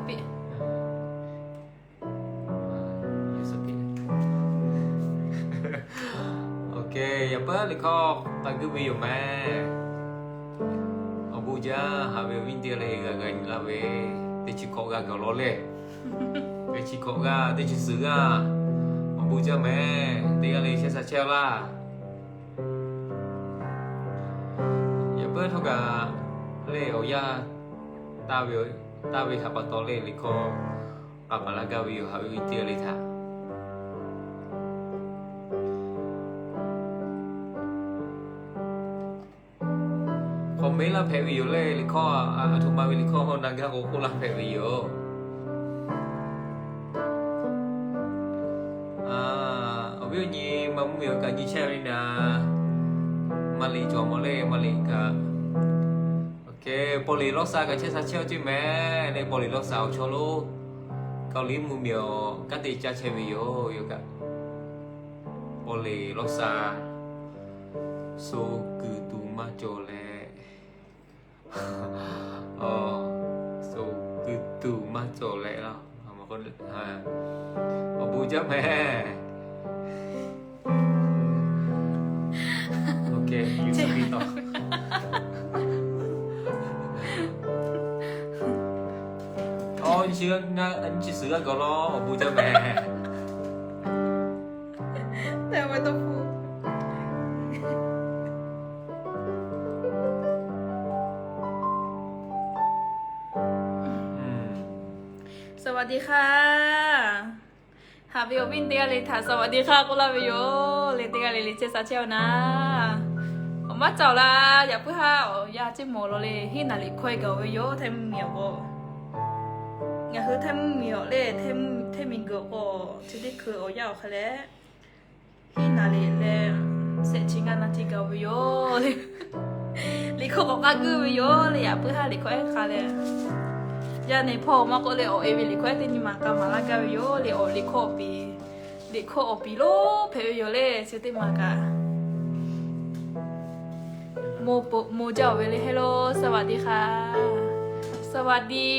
Ok, yaꞈ puiˉ liꞈ hkawˇ k'a guˇ ve yoˬ mehˍ. Awˬ bon jaˇ, haꞈ ve awˬ viˉ teˇ g'aˇ le g'a g'a nyi laˇ ve, teˇ chi hkawꞈ g'a gaˬ law le. Teˇ chi hkawꞈ g'aˇ, teˇ chi suhˍ g'aˇ, awˬ bon jaˇ mehˍ. Teˇ g'aˇ le chehˇ sha chehˇ laˇ. Yaꞈ puiˉ htawˇ kaꞈ le awˬ yanˇ taˇ ve, taˇ ve htaꞈ pa taw le liꞈ hkawˇ k'a paˍ laˇ gaˇ ve yoˬ, haꞈ ve awˬ viˉ teˇ g'aˇ le htaꞈ. K'awꞈ meh laˇ hpehꞈ ve yoˬ le, liꞈ hkawˇ, aˬ htoꞈ ma ve liꞈ hkawˇ hawˇ na gaˇ k'o k'oˆ laˇ hpehꞈ ve yoˬ. Awˬ viˉ awˬ nyi ma mvuhˇ miˬ awˬ kaꞈ nyi chehˇ ve naˍ, maˇ liꞈ cawˬ mawˬ le, maˇ liꞈ kaꞈ. Paw leˍ lawˇ sha kaꞈ chehˇ sha chehˇ awˬ ceˇ mehˍ le, paw leˍ lawˇ sha awˬ chaw lo Kaoˬ liˇ mvuhˇ miˬ awˬ kanˉ te caˇ chehˇ ve yoˬ. Yawˇ kaꞈ paw leˍ lawˇ sha, so kuiˬ tuˬ maˇ cawˬ leh, so kuiˬ tuˬ maˇ cawˬ leh laˇ. Awˬ bon jaˇ mehˍ. Nyi chi suhˍ g'aˇ gaˬ law, awˬ bon jaˇ mehˍ. Saˍwaˍdiˆ hkaˇ. Haꞈ ve awˬ viˉ teˇ g'aˇ le htaꞈ saˍwaˍdiˆ hkaˇ k'oˆ laˇ ve yoˬ le. Teˇ g'aˇ le le chehˇ sha chehˇ-oˬ naˍ. Awˬ maˇ cawˬ la, yaꞈ puiˉ haˉ awˬ yanˇ ceˇ mawˬ law le, hiˉ naˍ liꞈ hkawehˇ gaˬ-oˬ ve yoˬ. Htehˇ mvuhˇ miˬ awˬ k'o, ngaˬ hui htehˇ mvuhˇ miˬ awˬ le, htehˇ miˬ guiˬ awˬ k'o, chi teˇ hkui awˬ yanˇ awˬ hk'aˇ leh hiˉ naˍ liꞈ leh shehˆ chi ngaˇ naˇ tiˇ gaˬ ve yoˬ le. Liꞈ hkawˇ k'awꞈ k'aˇ guˇ ve yoˬ le. Yaꞈ puiˉ haˉ liꞈ hkawˇ ehˉ hk'a leh, yaˇ nehˬ hpawˇ maˇ k'oˆ le, awˬ e ve liꞈ hkawˇ ehˉ teˇ nyi ma k'a maˍ laˇ gaˇ ve yoˬ le. Awˬ liꞈ hkawˇ awˬ piˍ, liꞈ hkawˇ awˬ piˍ lonˉ hpehꞈ ve yoˬ le. Chi teˇ maˬ kaꞈ โม jaˇ-oˬ ve le. Hello, สวัสดีค่ะ สวัสดี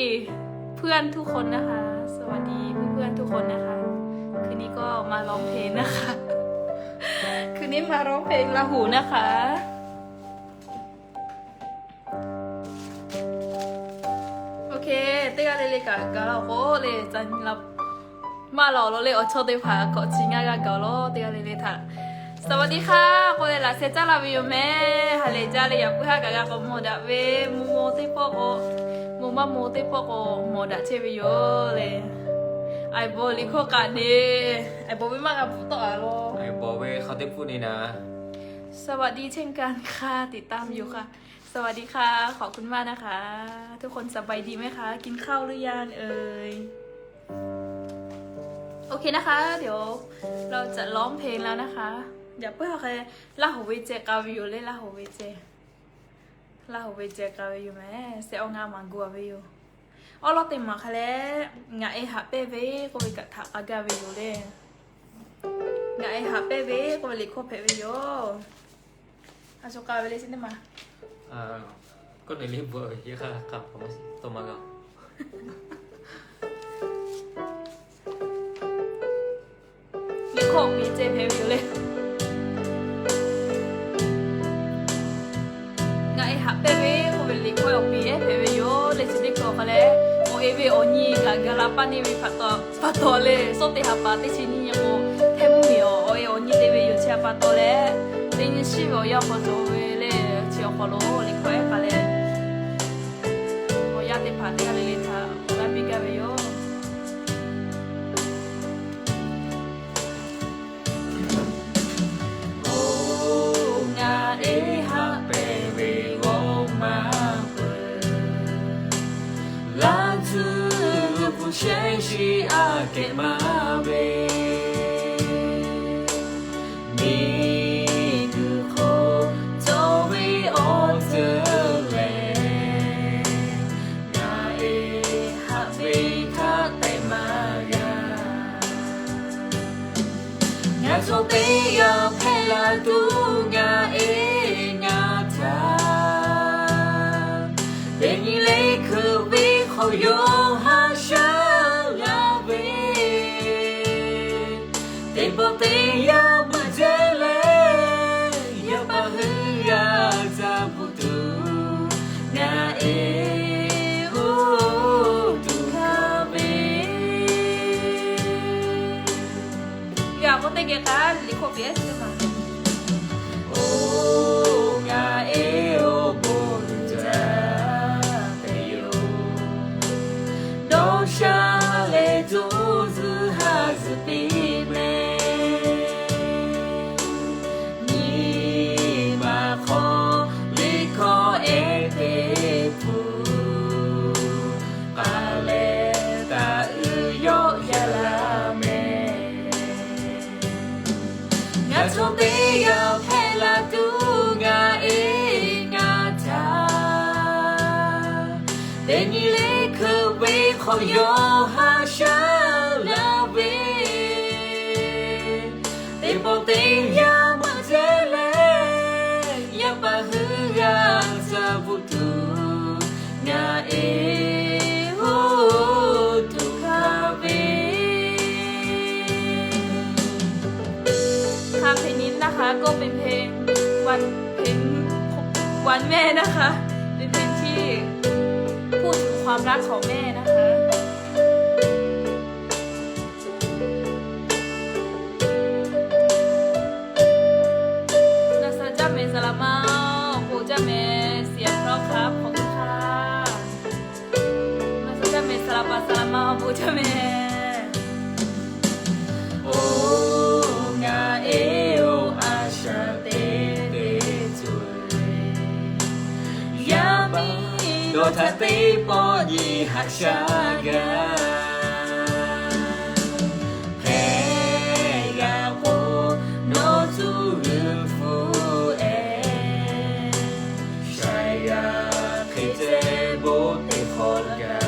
เพื่อนทุกคนนะคะ สวัสดีเพื่อนๆทุกคนนะคะ คืนนี้ก็มาร้องเพลงนะคะ คืนนี้มาร้องเพลงลาหูนะคะ Ok, teˇ g'aˇ le le kaꞈ gaˬ la k'o le, maˇ lawˬ law le, awˬ chawˇ teˇ hpaˍ k'awꞈ chi ngaˇ g'aˇ gaˬ law. Teˇ g'aˇ le le htaꞈ สวัสดีค่ะ k'oˆ leh laꞈ sheh caˉ laˇ ve yoˬ mehˍ. Ha lehˬ jaˇ le, yaꞈ puiˉ haˉ kaꞈ g'a k'awꞈ mawˬ daꞈ ve, mvuhˇ maw teˇ pawˆ k'o, mvuhˇ maˇ maw teˇ pawˆ k'o mawˬ daꞈ chehˇ ve yoˬ le. Aiˬ bawˬ liꞈ hkawˇ k'aꞈ ne, aiˬ bawˬ ve maˇ g'a bvuhꞈ tawˆ a law. Aiˬ bawˬ ve hk'a teˇ hpuˇ ne naˍ. สวัสดีเช่นกันค่ะ ติดตามอยู่ค่ะ สวัสดีค่ะ ขอบคุณมากนะคะ ทุกคนสบายดีไหมคะ กินข้าวหรือยังเอ่ย โอเคนะคะ เดี๋ยวเราจะร้องเพลงแล้วนะคะ Yaꞈ puiˉ hk'e Laˇ hoˍ ve ceh k'a ve yoˬ le, Laˇ hoˍ ve ceh, Laˇ hoˍ ve ceh k'a ve yoˬ mehˍ. Shehˆ awˬ ngaˇ maˍ gu a ve yoˬ. Awˉ lawˉ teˇ maˬ hk'a leh, Ngaˬ e haꞈ pehnˇ ve k'oˆ ve kaꞈ htaꞈ k'a gaˇ ve yoˬ le. Ngaˬ e haꞈ pehnˇ ve k'oˆ ve liꞈ hkawˇ hpehꞈ ve yoˬ. A shu k'a ve le chi teˇ maˬ. Kawˆ ne le bvuhꞈ ve yehˬ hk'aˇ hk'a pa maˇ tawˇ maˇ g'a. Liꞈ hkawˇ awˬ piˍ ceh hpehꞈ ve yoˬ le. Ngaˬ e haꞈ pehnˇ ve k'oˆ ve liꞈ hkawˇ awˬ piˍ ehˉ hpehꞈ ve yoˬ le. Chi teˇ hkui awˬ hk'a leh, awˬ e ve awˬ nyi kaꞈ gaˬ la paˇ neˇ ve pa taw, pa taw le, sawˉ teˇ ha pa teˇ chi nyiˇ nyi k'o, htehˇ mvuhˇ miˬ awˬ e awˬ nyi te ve yoˬ. Chi pa taw leh, teˇ nyi shiˉ ve awˬ yanˇ hk'aw cawˬ ve le. Chi awˬ hk'aw lo liꞈ hkawˇ ehˉ k'a leh, awˬ yanˇ teˇ hpaˍ teˇ g'aˇ le le htaꞈ awˬ g'aˇ piˇ gaˇ ve yoˬ. Oˬ, ngaˬ e haꞈ pehnˇ ve g'awˇ maˇ peuˬ. Laˇ tuˬ hpu shehˉ shiˍ aꞈ kehˬ maˇ ve, miˬguiˬ hk'oˆ cawˬ ve awˬ ceuˬ lehˬ, ngaˬ e haꞈ ve htaꞈ tehꞈ maˇ g'a. Ngaˬ cawˬ teˇ yanˇ hpehꞈ la tuˬ ngaˬ e ngaˬ htaꞈ, teˇ nyi le hkui ve hk'aw yawˇ haꞈ sha Teˇ hkui ve hk'awꞈ yawˇ haꞈ shaˉ la ve, teˇ pawˆ teˇ yanˇ maˇ jehˇ leh, yaˇ paˍ hui g'a ca bvuhꞈ tuˬ, ngaˬ e hoˉ tuˬ hkanˍ ve. ค่ะ เพลงนี้นะคะ ก็เป็นเพลงวัน เพลงวันแม่นะคะ เป็นเพลงที่พูดถึงความรักของแม่นะคะ นะซาจ้าเมย์ สลามา โอ้โห เจ้าเมย์ เสียงเพราะครับ ขอบคุณค่ะ นะซาจ้าเมย์ สลามา สลามา โอ้โห เจ้าเมย์ Oˬ, ngaˬ e oˬ, a shaꞈ teˇ teˇ cawˬ ve, yaˇ miˇ dawˇ htaˇ teˇ pawˆ nyi haꞈ shaˉ gaˇ. Hpehꞈ g'a k'o, nawˬ cuˇ g'uiˬ hpu ehˉ, shaˍ yaꞈ hk'e ceh bon teˇ hk'awꞈ gaˇ.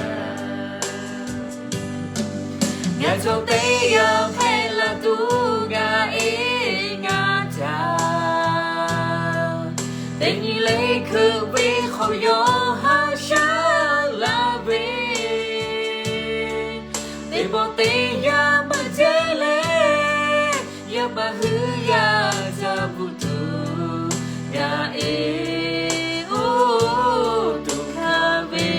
Ngaˬ chaw teˇ g'aˇ hpehꞈ la tuˬ ngaˬ e ngaˬ htaꞈ, teˇ nyi le hkui ve hk'awꞈ yawˇ haꞈ shaˉ la ve, teˇ pawˆ teˇ yanˇ maˇ jehˇ leh, yaˇ paˍ hui g'a ca bvuhꞈ tuˬ, ngaˬ e hoˉ tuˬ hkanˍ ve.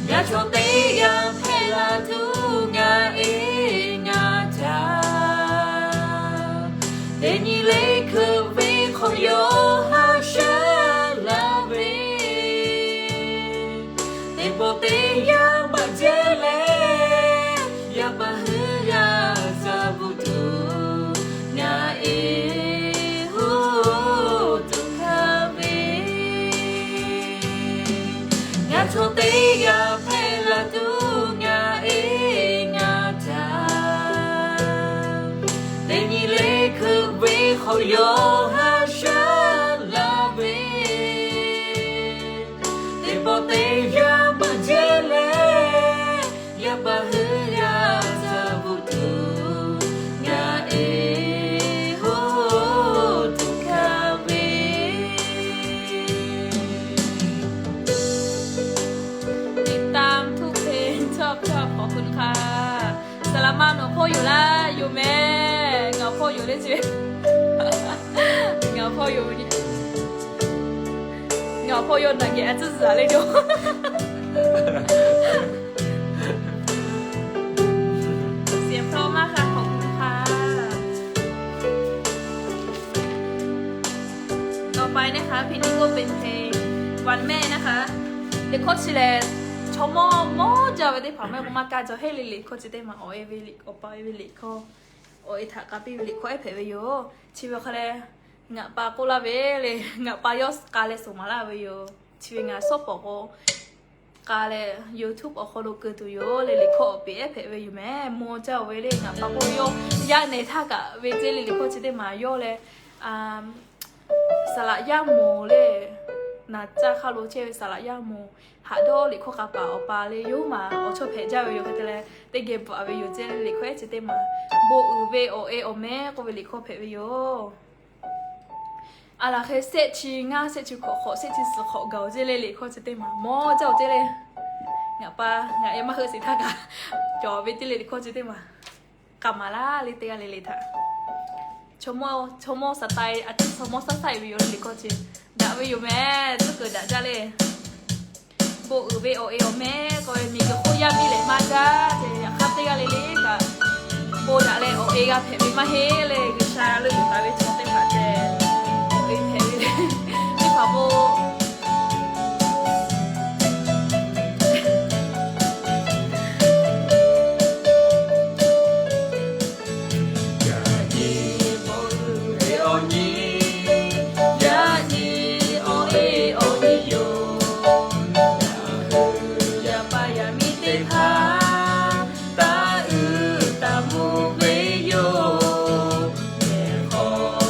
Ngaˬ chaw teˇ g'aˇ hpehꞈ la tuˬ ngaˬ e ngaˬ htaꞈ, teˇ nyi le hkui ve hk'awꞈ yawˇ haꞈ shaˉ la ve, teˇ pawˆ teˇ yanˇ maˇ jehˇ leh, yaˇ paˍ hui g'a ca bvuhꞈ tuˬ, ngaˬ e hoˉ tuˬ hkanˍ ve. Ngaˬ chaw teˇ g'aˇ hpehꞈ la tuˬ ngaˬ e ngaˬ htaꞈ, teˇ nyi le hkui ve hk'awꞈ yawˇ haꞈ shaˉ la ve, teˇ pawˆ teˇ yanˇ maˇ jehˇ leh, yaˇ paˍ hui g'a ca bvuhꞈ tuˬ, ngaˬ e hoˉ tuˬ hkanˍ ve. ติดตามทุกเพลง ชอบชอบ ขอบคุณค่ะ สลามา หนอพ่ออยู่ละ อยู่แม่ เหงาพ่ออยู่เลยสิ เหงาพ่ออยู่ เหงาพ่ออยู่ หนังแกอาจจะเลย เสียงเพราะมากค่ะ ขอบคุณค่ะ ต่อไปนะคะ เพลงนี้ก็เป็นเพลงวันแม่นะคะ liꞈ hkawˇ chi lehˬ, chaw mawˇ mawˇ jaˇ ve teˇ hpaˍ mehˆ k'o maˇ kaˇ jaw heˆ le. Liꞈ hkawˇ chi teˇ maˬ awˬ e ve liꞈ, awˬ pa e ve liꞈ hkawˇ, awˬ e htaꞈ k'a piˇ ve liꞈ hkawˇ ehˉ hpehꞈ ve yoˬ. Chi ve awˬ hk'aw leh ngaˬ pa k'oˆ laˇ ve le, ngaˬ pa yawˇ k'a leh suhˍ maˍ laˇ ve yoˬ. Chi ve ngaˬ shawˉ pawˍ k'o k'a leh YouTube awˬ hk'aw lo keu tuˬ yoˬ le. Liꞈ hkawˇ awˬ peˍ ehˉ hpehꞈ ve yoˬ mehˍ. Mawˇ jaˇ ve le, ngaˬ pa k'oˆ yawˇ yaˇ nehˬ htaˇ kaꞈ ve ceˇ le. Liꞈ hkawˇ chi teˇ maˬ yawˇ leh, saˍ laꞈ yaˇ moˍ le, naˍ caˇ hk'aˇ lo chehˇ ve saˍ laꞈ yaˇ moˍ, haꞈ dawˇ liꞈ hkawˇ k'a paˍ awˬ pa le, yawˇ maˬ awˬ chawˇ hpehꞈ jaˇ ve yoˬ. Hk'e te leh, teˇ geh bvuhꞈ ve yoˬ ceˇ le. Liꞈ hkawˇ ehˉ chi teˇ maˬ, bon uiˍ ve awˬ e awˬ mehˉ k'oˆ ve liꞈ hkawˇ hpehꞈ ve yoˬ. A laˬ hk'e shehˆ chi ngaˇ, shehˆ chi hkawꞈ hk'awꞈ, shehˆ chi suhˍ hk'awꞈ gaˬ-oˬ ceˇ le. Liꞈ hkawˇ chi teˇ maˬ mawˇ jaˇ-oˬ ceˇ le. Ngaˬ pa ngaˬ e maˇ heuˆ sheˍ htaˇ kaꞈ cawˬ ve ceˇ le. Liꞈ hkawˇ chi teˇ maˬ k'a maˍ laˇ le, teˇ g'aˇ le le htaꞈ. Chaw mawˇ style a ciˉ chaw mawˇ shaˉ shaˉ e ve yoˬ le. Liꞈ hkawˇ chi daꞈ ve yoˬ mehˍ. Tcuhˉ kuiˬ daꞈ jaˇ le. Bon uiˍ ve awˬ e awˬ mehˉ k'oˆ ve miˬguiˬ hk'oˆ yaˇ miˇ lehˬ maˇ jaˇ ce. Yaꞈ hk'aˇ teˇ g'aˇ le le kaꞈ, bon daꞈ leh awˬ e g'a hpehꞈ ve maˇ heˆ le. G'uiˬsha leuˆ yuˬ taˍ ve chaw teˇ hpaˍ ceh, awˬ e hpehꞈ ve le. Teˇ hpaˍ bon Yaꞈ nyi bon uiˍ ve awˬ nyi, yaꞈ nyi awˬ e awˬ nyi yoˬ. Ngaˬ hui yaˇ paˍ yaˇ miˇ teˇ hpaˍ taˇ uiˍ taˇ mvuh ve yoˬ. Mehˬ hk'aw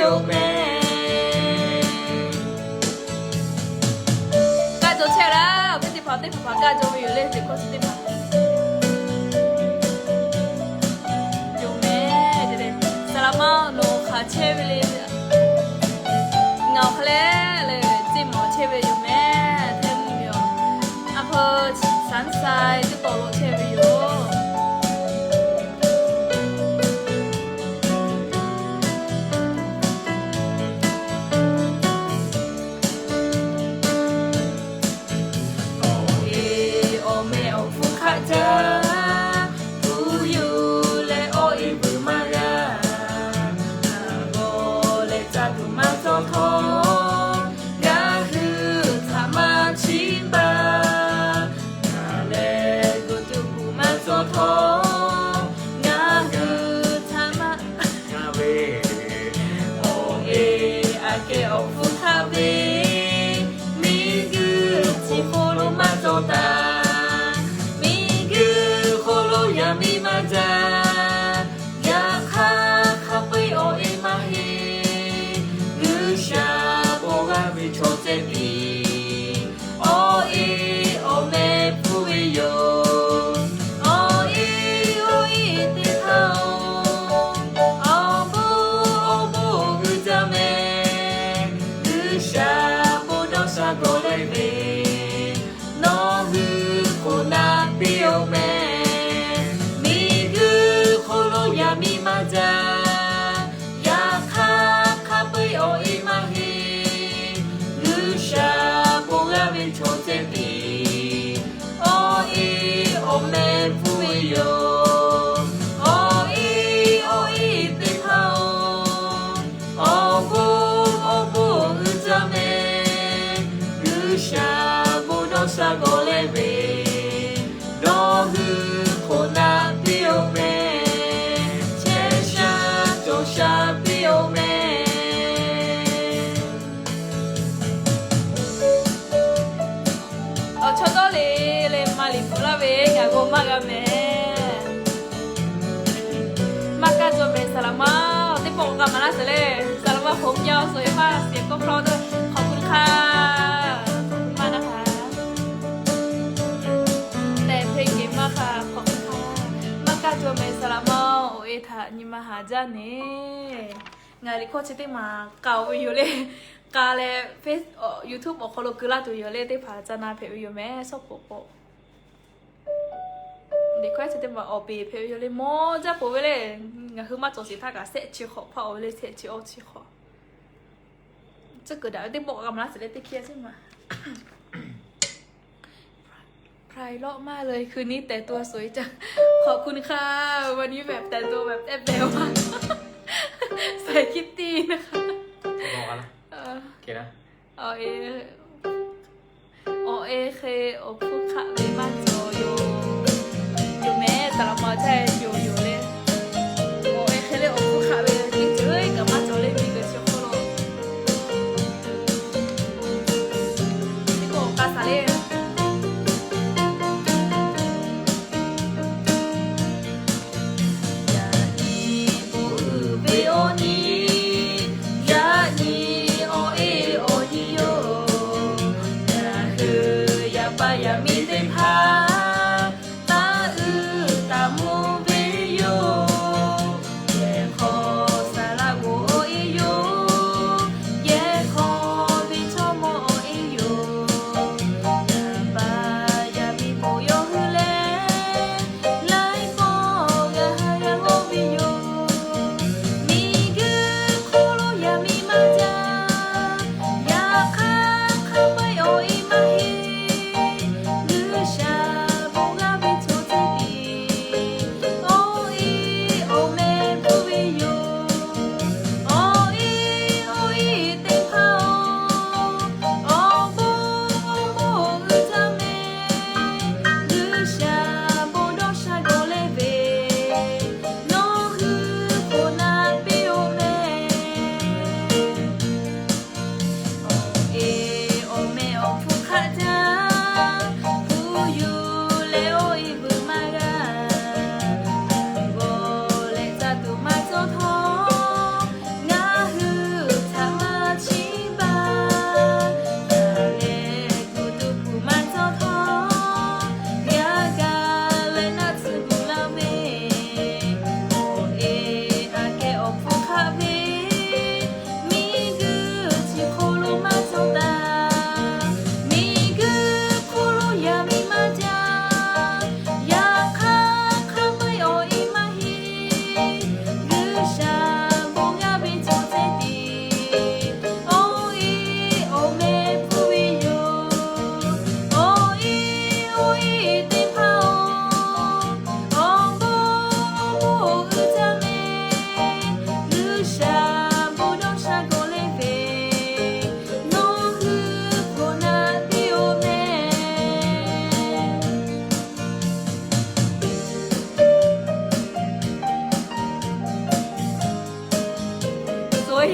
Kaˇ jaw chehˇ laˇ, awˬ viˉ teˇ hpaˍ teˇ hpaˍ kaˇ jaw ve yoˬ le, teˇ hkawˇ chi teˇ hpaˍ yoˬ mehˍ. Saˍ laˍ ma nawˬ hk'aˬ chehˇ ve le. Ngaˬ awˬ hk'aw leh le, ceˇ mawˬ chehˇ ve yoˬ mehˍ. Hteˇ mvuhˇ miˬ yoˬ. A hpu Saˍ Saˍ teˇ pawˆ lo chehˇ ve yoˬ. Awˬ e awˬ meh awˬ hpfuhˇ hk'aˆ jaˇ, tuˬ yuˬ leh awˬ e vuiˬ maˇ g'a. G'aw leh caˇ tuˬ maˇ cawˬ htawˇ, ngaˬ hui htaꞈ maˇ chiˇ baˬ. Ngaˬ leh gu tuˬ gu maˇ cawˬ htawˇ, ngaˬ hui htaꞈ maˇ g'a ve, awˬ e aꞈ kehˉ awˬ hpfuhˇ hk'aˆ ve, miˬguiˬ chi hk'oˆ lo maˇ cawˬ taˍ. Miˬguiˬ hk'oˆ lo yaꞈ miˇ maˇ jaˇ. Yaꞈ hk'aˇ hk'a peu-eˬ awˬ e maˇ heˆ. G'uiˬsha bon g'a ve chaw ceh tiˉ, awˬ e awˬ meh hpfuhˇ ve yoˬ. Awˬ e awˬ e teˇ hpaˍ-oˬ, awˬ bon awˬ bon g'uiˬ jaˇ mehˍ. G'uiˬsha bon dawˇ sha gawˬ leh ve, nawˬ hui hk'oˆ naˆ piˇ-oˬ mehˍ. Miˬguiˬ hk'oˆ lo yaꞈ miˇ maˇ jaˇ. Yaꞈ hk'aˇ hk'a peu-eˬ awˬ e maˇ heˆ. G'uiˬsha bon g'a ve chaw ceh tiˉ, awˬ e awˬ meh hpfuhˇ ve yoˬ. Awˬ e awˬ e teˇ hpaˍ-oˬ, awˬ bon awˬ bon g'uiˬ jaˇ mehˍ. G'uiˬsha bon dawˇ sha gawˬ leh ve, nawˬ hui hk'oˆ naˆ piˇ-oˬ mehˍ. Chehˇ sha cawˬ sha piˇ-oˬ mehˍ. Awˬ chaw dawˇ le le maˇ liꞈ bvuhꞈ laˇ ve ngaˬ g'aw maˇ g'a mehˍ. Maˇ kaˇ jaw mehˍ saˍ laˍ ma. Teˇ pawˆ k'awꞈ k'a maˍ laˇ sheˍ le. Saˍ laˍ ma hk'oˆ jaˇ suhˍ e maˇ shiˍ k'oˆ hk'aw dawˇ hk'awꞈ hkuˇ hk'a. Hk'awꞈ hkuˇ maˇ na hk'a. Tehꞈ hpeꞈ kehˬ maˇ hk'a hk'awꞈ hkuˇ hk'a. Maˇ kaˇ jaw mehˍ saˍ laˍ ma. Awˬ e htaꞈ nyi ma haˍ jaˇ neˍ. Ngaˬ liꞈ hkawˇ chi teˇ maˬ k'a-oˬ ve yoˬ le. K'a leh Face, YouTube awˬ hk'aw lo keu laˇ tuˬ yoˬ le. Teˇ hpaˍ ca na hpehꞈ ve yoˬ mehˍ. Shawˉ poꞈ k'o, liꞈ hkawˇ chi teˇ maˬ awˬ peˍ hpehꞈ ve yoˬ le. Mawˇ jaˇ poˬ ve le. Ngaˬ hui maˇ cawˬ sheˍ htaˇ kaꞈ shehˆ chi hk'awꞈ hpaˇ-oˬ ve le. Shehˆ chi awˇ chi hk'awꞈ. Tcuh kuiˬ daꞈ ve teˇ pawˆ k'awꞈ k'a maˍ laˇ sheˍ le. Teˇ hkiˇ a ciˉ maˬ ไพร์ท lawˆ maˇ le. คืนนี้แต่งตัวสวยจัง ขอบคุณค่ะ วันนี้แบบแต่งตัวแบบแอปแบวมาก ใส่คิตตี้นะคะ Awˬ e hk'e awˬ hpfuhˇ hk'aˆ ve maˇ cawˬ yoˬ. Yoˬ mehˍ, saˍ laˍ ma chehˇ yoˬ yoˬ le. Awˬ e hk'e le awˬ hpfuhˇ hk'aˆ ve teˇ ceuˬ kaꞈ maˇ cawˬ le. Miˬguiˬ chi hk'oˆ lo teˇ pawˆ k'awꞈ k'a shaˍ le. Yaꞈ nyi bon uiˍ ve awˬ nyi, yaꞈ nyi awˬ e awˬ nyi yoˬ. Ngaˬ hui yaꞈ pa yaꞈ miˇ teˇ hpaˍ, taˇ uiˍ taˍ mvuh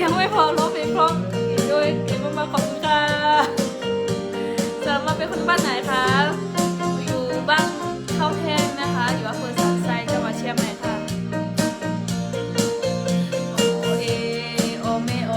ยังไม่พอ ร้องเพลงเพราะอีกด้วย เก่งมากๆ ขอบคุณค่ะ สำหรับเป็นคนบ้านไหนคะ อยู่บ้านเข้าแท่นนะคะ อยู่อำเภอสันทราย จังหวัดเชียงใหม่ค่ะ โอเอ โอเม โอ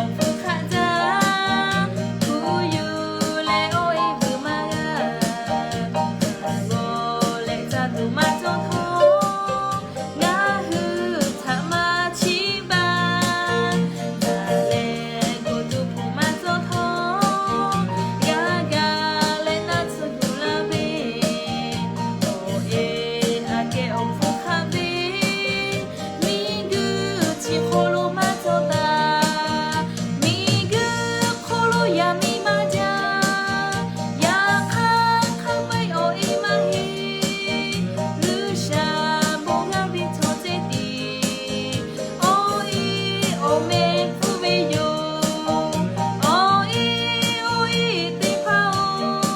Miˬguiˬ hk'oˆ lo yaꞈ miˇ maˇ jaˇ, yaꞈ hk'aˇ hk'a peu-eˬ awˬ e maˇ heˆ. G'uiˬsha bon g'a ve chaw ceh tiˉ, awˬ e awˬ meh pfuhˇ ve yoˬ. Awˬ e awˬ e teˇ hpaˍ-oˬ,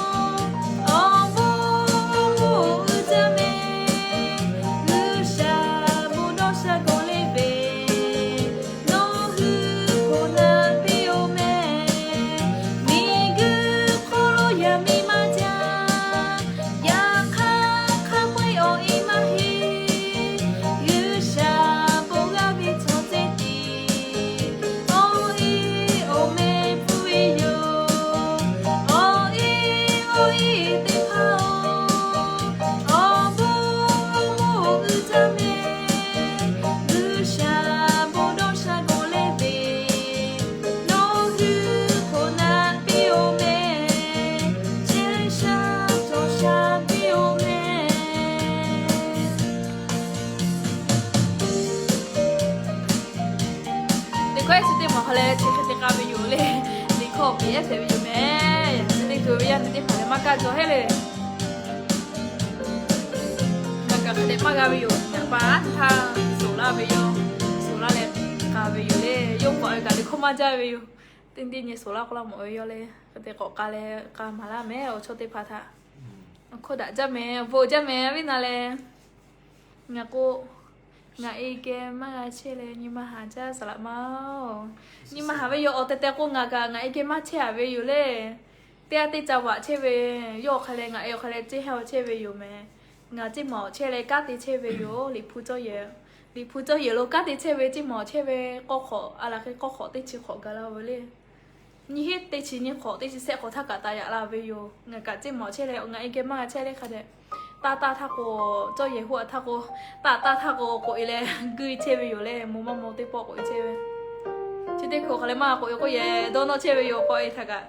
awˬ bon awˬ bon uiˍ jaˇ meh. G'uiˬsha bon dawˇ sha gawˬ le ve, nawˬ hui hk'oˆ naꞈ piˇ-oˬ meh. Miˬguiˬ hk'oˆ lo yaꞈ miˇ maˇ jaˇ, yaꞈ hk'aˇ hk'a peu-eˬ awˬ e maˇ heˆ. G'uiˬsha bon g'a ve chaw ceh tiˉ, awˬ e awˬ meh pfuhˇ ve yoˬ. Awˬ e awˬ e teˇ hpaˍ-oˬ, awˬ bon awˬ bon uiˍ jaˇ meh. G'uiˬsha bon dawˇ sha gawˬ le ve, nawˬ hui hk'oˆ naꞈ piˇ-oˬ meh. Chehˇ sha cawˬ sha piˇ-oˬ meh. Teˇ hkawˇ chi teˇ maˬ hk'aw leh chi hk'e te k'a ve yoˬ le. Liꞈ hkawˇ piˇ ehˉ hpehꞈ ve yoˬ meh. Yaꞈ nyi teˇ hkui ve yaˇ nyi teˇ hpaˍ leh maˇ kaˇ jaw heˆ le. Ngaˬ kaꞈ hk'e te maˇ g'a ve yoˬ. Ngaˬ pa htaˇ suˍ laˇ ve yoˬ. Suˍ laˇ leh k'a ve yoˬ le. Yawˇ k'awꞈ ve kaꞈ liꞈ hkawˇ maˇ jaˇ ve yoˬ. Teˇ nyi suˍ laˇ k'oˆ laˇ mawˬ ve yawˇ le. Hk'e te k'awꞈ k'a leh k'a maˍ laˇ meh awˬ chawˇ teˇ hpaˍ htaꞈ. Hkawˇ daꞈ jaˇ meh, awˬ bon jaˇ meh, viˉ na leh. Ngaˬ k'o, ngaˬ e geh maˇ g'a chehˇ leh nyi ma haˍ jaˇ saˍ laꞈ ma-oˬ. Nyi ma haˍ ve yoˬ. Awˬ tehˬ tehˬ k'o ngaˬ kaꞈ ngaˬ e geh maˇ chehˇ a ve yoˬ le. Teˇ g'aˇ teˇ ca vaꞈ chehˇ ve, yawˇ awˬ hk'a leh ngaˬ e awˬ hk'a leh cehˇ heh awˬ chehˇ ve yoˬ meh. Ngaˬ ceˇ maˬ awˬ chehˇ leh kanˉ te chehˇ ve yoˬ. Liꞈ hpu cawˇ yehˬ, liꞈ hpu cawˇ yehˬ lo kanˉ te chehˇ ve ceˇ maˬ awˬ chehˇ ve k'awˇ hk'awꞈ a laˬ hk'e k'awˇ hk'awꞈ teˇ chi hk'awꞈ gaˬ la ve le. Nyiˇ heˆ teˇ chi nyiˇ hk'awꞈ teˇ chi sehˆ hk'awꞈ htaˇ kaꞈ taˍ yaꞈ la ve yoˬ. Ngaˬ kaꞈ ceˇ maˬ awˬ chehˇ leh ngaˬ e geh maˇ g'a chehˇ le hk'a dehꞈ. Taˇ taˇ htaˇ k'o, cawˇ yehˬ hoˆ a htaˇ k'o, taˇ taˇ htaˇ k'o k'oꞈ e leh guˇ chehˇ ve yoˬ le. Mvuhˇ maˇ mvuhˇ teˇ pawˆ k'oꞈ e chehˇ ve. Chi teˇ hkui hk'aˬ leh maˇ k'oꞈ e k'oˆ yehˬ dawˇ nawˇ chehˇ ve yoˬ. K'awꞈ e htaꞈ kaꞈ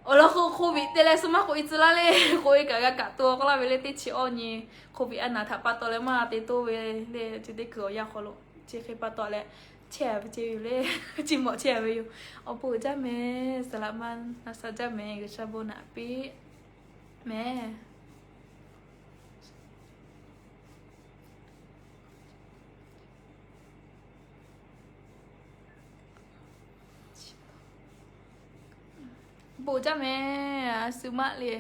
awˬ lawn k'o, hk'oˆ viꞈ te leh suh maˇ k'oꞈ e tcuh laˇ le. K'oꞈ e kaꞈ g'a kaꞈ to k'oˆ laˇ ve le. Teˇ chi awˇ nyi hk'oˆ viꞈ a naˍ htaꞈ pa taw leh maˇ te toˇ ve le. Chi teˇ hkui awˬ yanˇ hk'aw lo chi hk'e pa taw leh chehˇ a ve ceˇ yoˬ le. Ceˇ maˬ chehˇ a ve yoˬ. Awˬ bon jaˇ meh, saˍ laꞈ ma na sha jaˇ meh, G'uiˬsha bon naꞈ piˇ meh. Bon jaˇ meh, a shu maˆ le.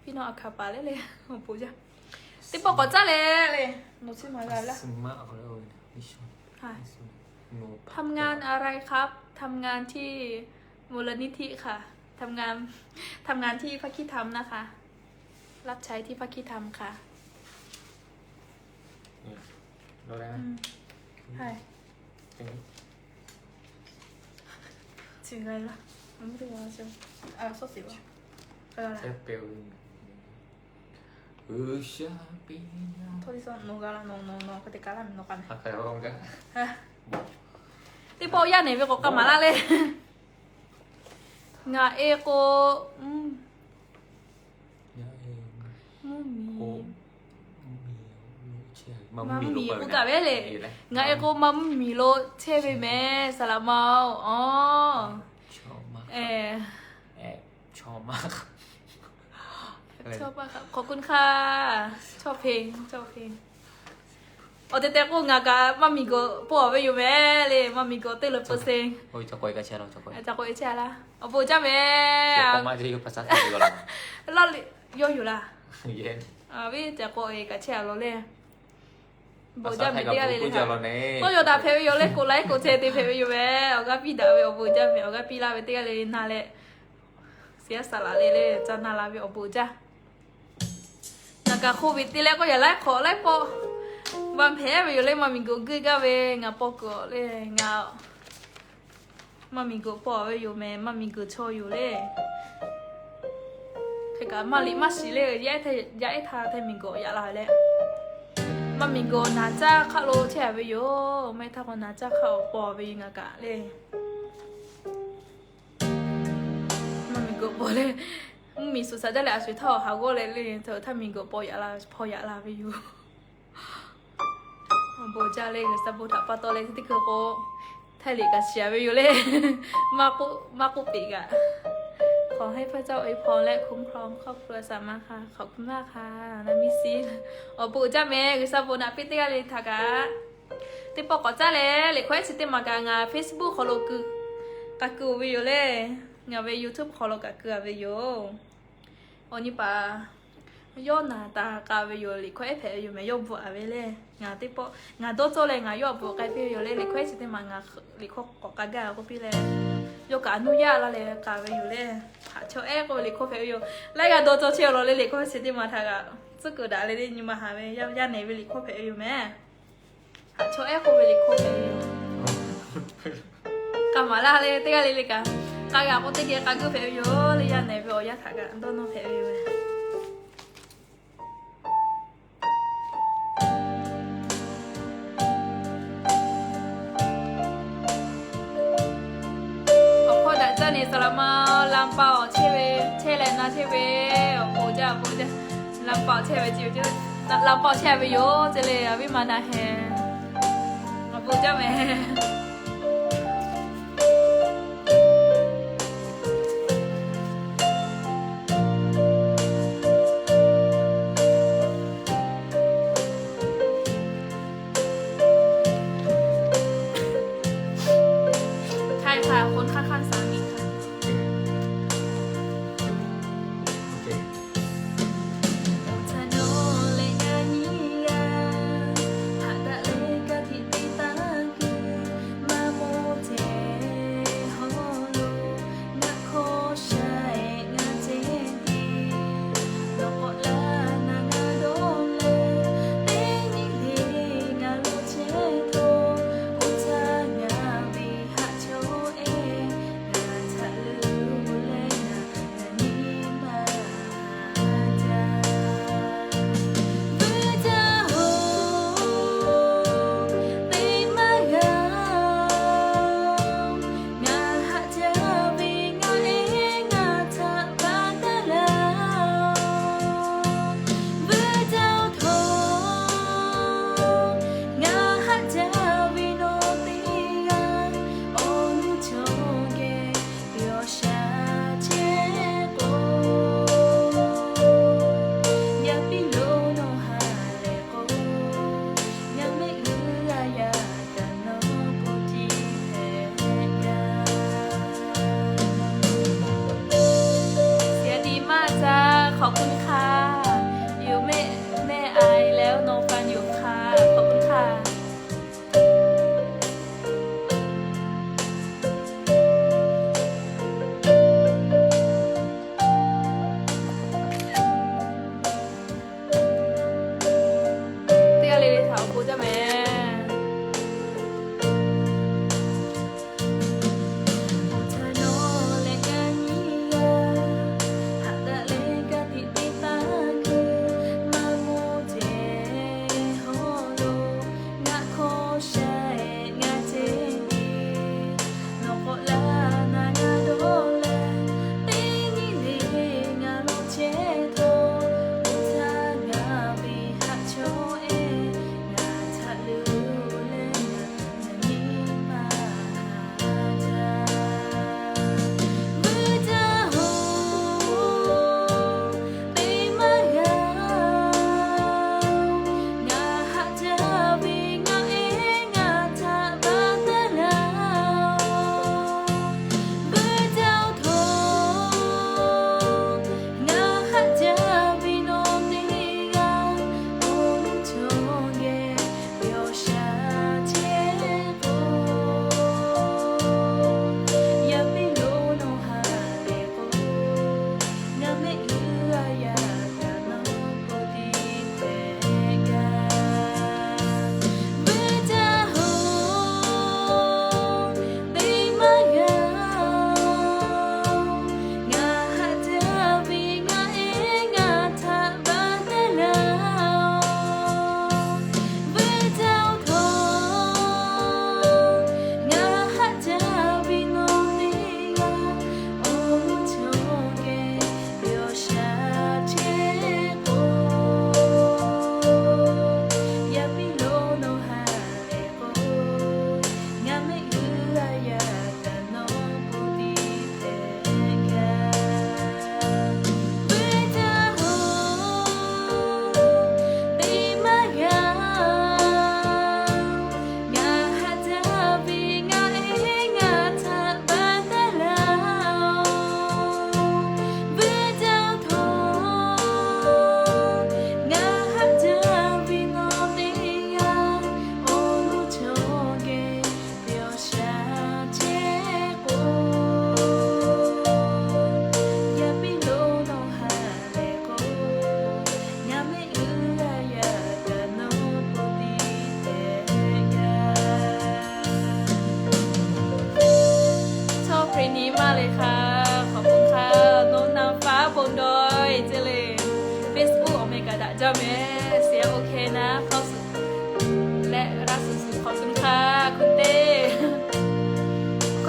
Piˇ nawˇ a hkaˍ paˍ le le, bon jaˇ. Teˇ pawˆ k'awꞈ caˉ le le. Nawˬ chi maˬ g'a laˇ. ทำงานอะไรครับ ทำงานที่ มูลนิธิค่ะ ทำงาน ทำงานที่พระคริสตธรรมนะคะ รับใช้ที่พระคริสตธรรมค่ะ อืม Teˇ pawˆ yaˇ nehˬ ve k'awꞈ k'a maˍ laˇ le. Ngaˬ e k'o, mvuhˇmiˬ, ma mvuhˇmiˬ k'oˆ kaꞈ ve le. Ngaˬ e k'o ma mvuhˇmiˬ lo chehˇ ve meh, saˍ laꞈ ma-oˬ. ชอบมากครับ ขอบคุณค่ะ ชอบเพลง ชอบเพลง Awˬ tehˬ tehˬ k'o ngaˬ kaꞈ maˇ miˬ gawˬ pawˆ ve yoˬ meh le. Maˇ miˬ gawˬ teˇ leuˬ เปอร์เซ็นต์. Awˬ bon jaˇ meh. Laˇ le, yawˇ yoˬ laˇ. Viˉ tehꞈ k'o e kaꞈ chehˇ a law le. Bon jaˇ meh teˇ g'aˇ le le. Tawˇ yaw daꞈ hpehꞈ ve yoˬ le, k'oˍ laiˉ k'oˍ chehˇ te hpehꞈ ve yoˬ meh. Awˬ g'aˇ piˇ daꞈ ve awˬ bon jaˇ meh. Awˬ g'aˇ piˇ laˇ ve teˇ g'aˇ le le na leh, shiˍ yaˇ saˍ laꞈ le le ca na la ve awˬ bon jaˇ. Ngaˬ kaꞈ hk'oˆ ve te leh k'o yaꞈ laiˉ hk'awꞈ laiˉ pawˆ va hpehꞈ ve yoˬ le. Maˇ miˬ guiˬ geuˆ gaˇ ve ngaˬ paw kuiˬ le, ngaˬ maˇ miˬ guiˬ paw ve yoˬ meh. Maˇ miˬ guiˬ chaw yoˬ le. Hk'e kaꞈ maˇ liꞈ maˇ shiˍ le, yaˇ ehˉ htaˇ htaiˇ miˬ guiˬ yaꞈ la ve le. Maˇ miˬ guiˬ naˍ caˇ hk'aˆ lo chehˇ a ve yoˬ. Maˇ ehˉ htaˇ k'o naˍ caˇ hk'aˆ awˬ paw ve ngaˬ kaꞈ le. Maˇ miˬ guiˬ paw le, mvuhˇ miˬ suhˍ shaˍ jaˇ leh a sho htaˇ awˬ ha g'awˇ leh le, htaˇ miˬ guiˬ paw yaꞈ la, paw yaꞈ la ve yoˬ. Awˬ bon jaˇ le, G'uiˬsha bon htaꞈ pa taw leh teˇ hkui k'o, htaiˇ liꞈ kaꞈ shiˍ a ve yoˬ le. Maˇ k'oˆ peꞈ kaꞈ, ขอให้พระเจ้าอวยพรและคุ้มครองครอบครัวสามมาค่ะ ขอบคุณมากค่ะ นะ miss. Awˬ bon jaˇ meh, G'uiˬsha bon naꞈ piˇ teˇ g'aˇ le htaꞈ kaꞈ. Teˇ pawˆ k'awꞈ caˉ leh liꞈ hkawˇ ehˉ chi teˇ maˬ kaꞈ ngaˬ Facebook hk'aw lo keu, k'a keu ve yoˬ le. Ngaˬ ve YouTube hk'aw lo k'a keu a ve yoˬ. Awˬ nyi paˍ yawˇ naˍ taˍ k'a ve yoˬ. Liꞈ hkawˇ ehˉ hpehꞈ ve yoˬ meh, yawˇ bvuhꞈ a ve le. Ngaˬ teˇ pawˆ ngaˬ dawˇ cawˇ leh ngaˬ yawˇ a bvuhꞈ k'ai piˇ ve yoˬ le. Liꞈ hkawˇ ehˉ chi teˇ maˬ ngaˬ liꞈ hkawˇ k'awꞈ k'a gaˇ k'oˆ piˇ leh, yawˇ kaꞈ a nuˇ yaˇ la leh k'a ve yoˬ le. Haꞈ chaw ehˉ k'oˆ ve liꞈ hkawˇ hpehꞈ ve yoˬ. Laiˉ g'aˇ dawˇ cawˇ chehˇ a law le. Liꞈ hkawˇ chi teˇ maˬ htaꞈ kaꞈ tcuhˉ kuiˬ daꞈ leh le nyi ma haˍ ve yaˇ nehˬ ve liꞈ hkawˇ hpehꞈ ve yoˬ meh. Haꞈ chaw ehˉ k'oˆ ve liꞈ hkawˇ hpehꞈ ve yoˬ. K'a maˍ laˇ le, teˇ g'aˇ le le kaꞈ k'a g'a k'o teˇ geh k'a geuˆ hpehꞈ ve yoˬ le. Yaˇ nehˬ ve awˬ yaˇ htaꞈ kaꞈ dawˇ nawˇ hpehꞈ ve yoˬ meh. Awˬ hpawˇ daꞈ jaˇ ne, saˍ laꞈ ma lanˇ paˆ awˬ chehˇ ve, chehˇ leh na chehˇ ve, awˬ bon jaˇ, awˬ bon jaˇ. Lanˇ paˆ awˬ chehˇ ve ce, lanˇ paˆ awˬ chehˇ ve yoˬ ce le, a viˉ ma na heh. Awˬ bon jaˇ meh.